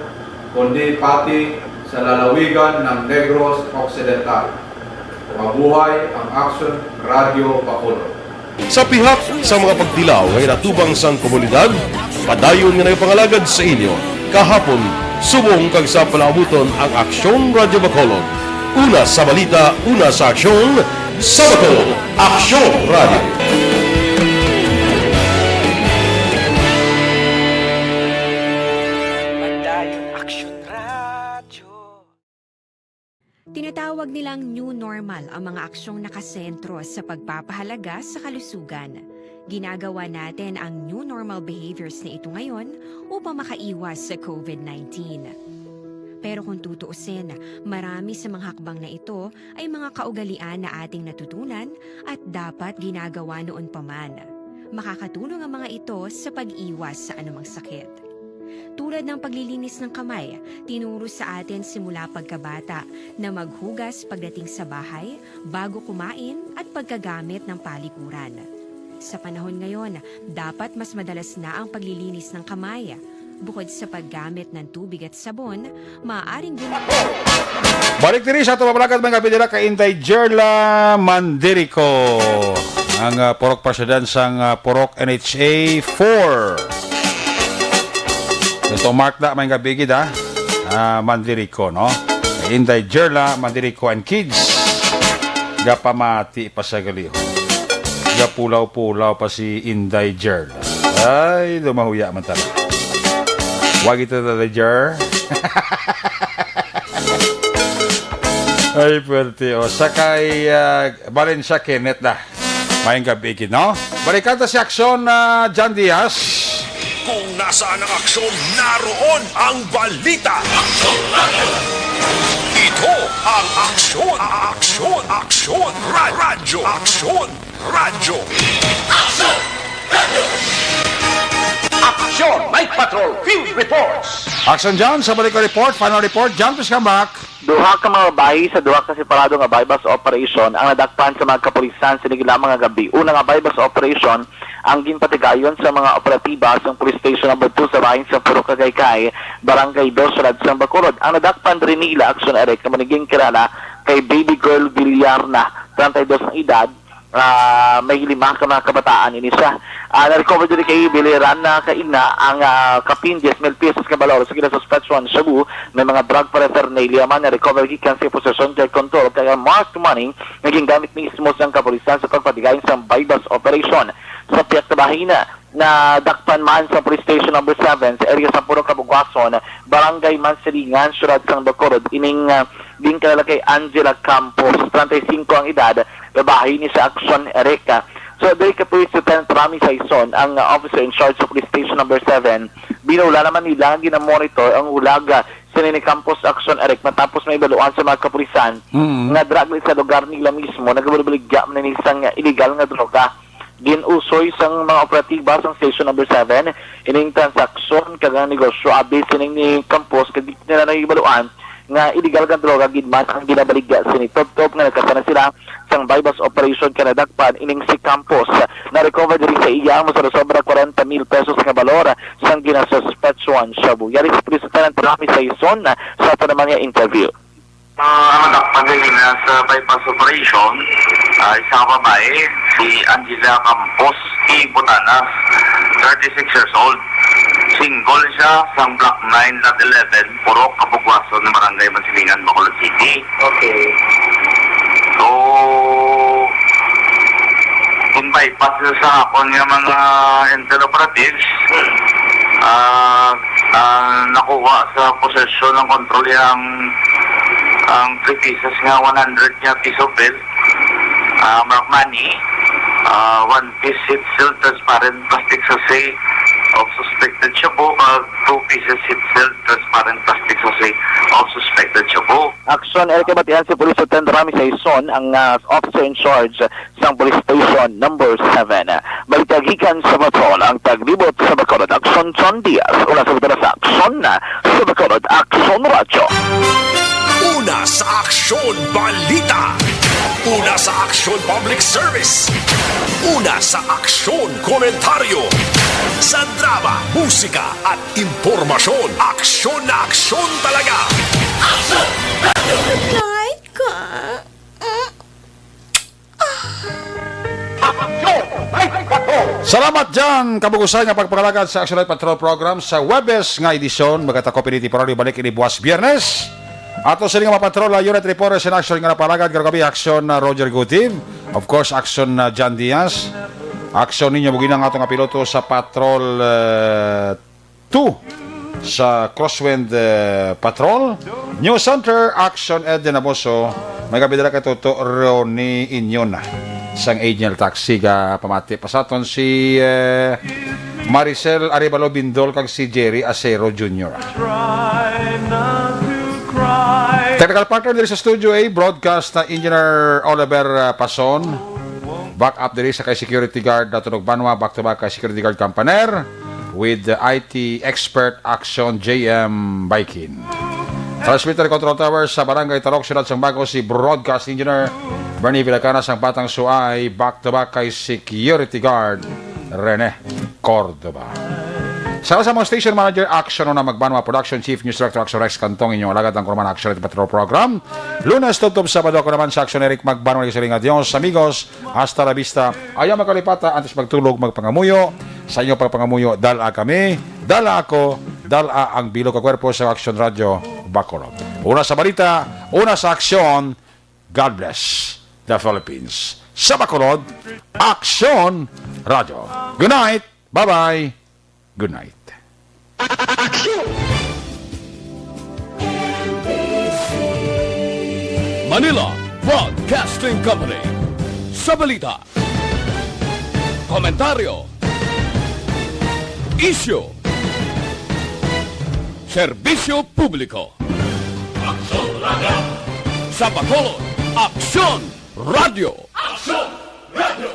kundi pati sa lalawigan ng Negros Occidental. Mabuhay ang Action Radio Bacolod! Sa pihak sa mga pagtilaw nga ginatubang sang komunidad, padayon nga nagapangalagad sa inyo kahapon, subong kag sa palaabuton ang Aksyon Radyo Bacolod. Una sa balita, una sa aksyon, sa Bacolod, Aksyon Radyo. Padayon Aksyon Radyo. Tinatawag nilang new normal ang mga aksyong nakasentro sa pagpapahalaga sa kalusugan. Ginagawa natin ang new normal behaviors na ito ngayon upang makaiwas sa COVID nineteen. Pero kung tutuusin, marami sa mga hakbang na ito ay mga kaugalian na ating natutunan at dapat ginagawa noon pa man. Makakatulong ang mga ito sa pag-iwas sa anumang sakit. Tulad ng paglilinis ng kamay, tinuro sa atin simula pagkabata na maghugas pagdating sa bahay, bago kumain, at pagkagamit ng palikuran. Sa panahon ngayon, dapat mas madalas na ang paglilinis ng kamay. Bukod sa paggamit ng tubig at sabon, maaaring gumamit. Balik diri sa ato mapalakat mga kapidira kay Inday Jerla Mandirico, ang ah, purok president sang ah, purok N H A four. Ito mark na may gabigid ha. Ah, Mandirico, no? Kay Inday Jerla Mandirico and kids. Gapamati pa sa galihon. Gapulaw-pulaw pa si Inday Jerla. Ay, lumahuya man talaga. Wag ito na, Jer. Ay, pwerte. O, sa kay ah, Valencia Kenneth na. Mayang gabi, no? Balikan ta si Aksyon na John Diaz. Kung nasaan ang aksyon, naroon ang balita. Ito ang Aksyon, Aksyon, Aksyon, Ra- Radyo, Aksyon, Radyo. Aksyon Night Patrol Field Reports. Aksyon John, sa balik ko report, final report, John Piscamac. Duha ka mga babayi sa duha ka separado nga buy-bust operation ang nadakpan sa mga kapulisan sining lamang nga gab-i. Una nga buy-bust operation ang ginpatigayon sa mga operatiba sa Police Station Number two sa bahin sa Purok Kagaycay, Barangay Dos, Siyudad sang Bacolod. Ang nadakpan diri nila, Aksyon Eric, nga maniging kilala kay Baby Girl Villarna, treinta y dos ang edad, ah, may lima ka mga kabataan ini siya. Ah, na-recover diri kay Biliran na kaina ang ah, kapin diyes mil pesos nga balor sa ginasuspetsyohan shabu, may mga drug paraphernalia man na-recover gikan sa posesyon kay control kay ang marked money nga gingamit mismo sang kapulisan sa pagpatigayon sang buy-bust operation. Sa pihak sa bahina, nadakpan man sa Police Station Number seven sa area sa Purok Kabugwason, Barangay Mansilingan, Siyudad sang Bacolod, ining ah, ginkilala kay Angela Campos, treinta y cinco ang edad, babayi ni sa Aksyon Erica. So, diri kay Police Lieutenant Rami Saison, ang uh, officer in charge sa Police Station Number seven, binula naman nila nga ginamonitor ang hulag uh, sini ni Campos Aksyon Eric matapos may baluan sa mga kapulisan Mm. nga drug sa lugar nila mismo nagabaligya man ni sang illegal nga droga. Ginusoy sang mga operatiba sang Station Number seven ining transaksyon kag ang negosyo abi sining ni Campos kag di nila nahibaluan nga illegal nga droga gid man ang ginabaligya sini tubtob nga nagkasana sila sang buy-bust operation kay nadakpan ining si Campos. Na-recover diri sa iya ang sobra-sobra kwarenta mil pesos nga balor sang ginasuspetsuhan shabu. Yari si Police Lieutenant Rami Saison sa ato naman nga interview. Ah, ang nadakpan din na sa buy-bust operation, ah, isang babae, si Angela Campos, T. Butanas, thirty-six years old. Single siya sa Block nine, Lot eleven, Purok, Kabugwason, Barangay Mansilingan, Bacolod City. Okay. So, in bypass na sa akon nga mga intel operatives, ah, ah, nakuha sa posesyon ng kontrol ang ang three pieces nga one hundred nga piso bill, ah, mark money, ah, one piece sealed transparent plastic sachet of suspected shabu, ah, two pieces sealed transparent plastic sachet of suspected shabu. Aksyon, Eric, kabatian si Police Lieutenant Rami Saison, ang ah, officer in charge sang Police Station Number seven. Balita gikan sa patrol, ang taglibot sa Bacolod, Aksyon John Diaz, una sa Bacolod sa Aksyon, sa Bacolod, Aksyon Radyo. Una sa Aksyon Balita. Una sa Aksyon Public Service. Una sa Aksyon Komentaryo. Sa drama, musika at impormasyon, aksyon na aksyon talaga. Kahit ka. Salamat dyan, kabugusay nga pagpangalagad sa Action Night Patrol Program sa Webes nga edisyon. Magkatako piniti parali balik ini buwas Biyernes. Ato sini nga mga patrol, uh, unit reporters in action nga napalagad karong gabi, Action na Roger Gutim, of course, Action na John Diaz, Action ninyo, buginang ato nga piloto sa Patrol uh, two. sa Crosswind, eh, Patrol. News Center, Action Ed Dinamoso. May gabi dala kay Toto Ronnie Inyona. Sang Angel Taxi ga pamati pa sa aton si, eh, Maricel Arevalo Bindol kag si Jerry Acero Junior. Technical partner diri sa studio, eh, broadcast na Engineer Oliver, ah, Pason. Back up diri sa kay security guard na Tunog Banwa, back to back kay security guard Campaner with the I T expert Action J M Baikin. Transmitter control tower sa Barangay Tarok, Siyudad sang Bago, si broadcast engineer Bernie Villacana sang Batang Suay, back to back kay security guard Rene Cordoba. Sa, sa mga station manager, Action Una Magbanwa Production, Chief News Director Action Rex Cantong, inyong alagad ang Kurman Action at Patrol Program. Lunes, tubtob Sabado, ako naman sa Action Eric Magbanwa, nagsiling, "Adios, amigos. Hasta la vista." Ayaw magkalipata, antes magtulog, magpangamuyo. Sa inyong pagpangamuyo, dala kami, dala ako, dala ang bilog ka kwerpo sa Action Radio Bacolod. Una sa balita, una sa aksyon, God bless the Philippines. Sa Bacolod, Action Radio. Good night. Bye-bye. Good night. Manila Broadcasting Company. Sa balita, komentaryo, isyu, serbisyo publiko. Aksyon Radio. Sa Bacolod, Aksyon Radio. Aksyon Radio.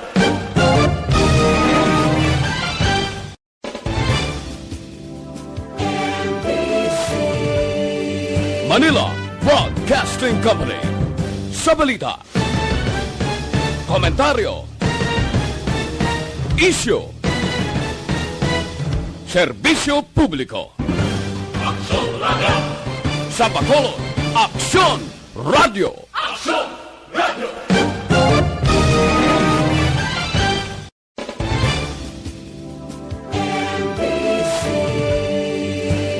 Manila Broadcasting Company. Sa balita, komentaryo, isyu, serbisyo publiko. Aksyon Radio. Sa Bacolod, Aksyon Radio. Aksyon Radio.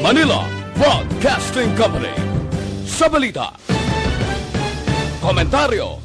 Manila Broadcasting Company. Sa balita, komentaryo,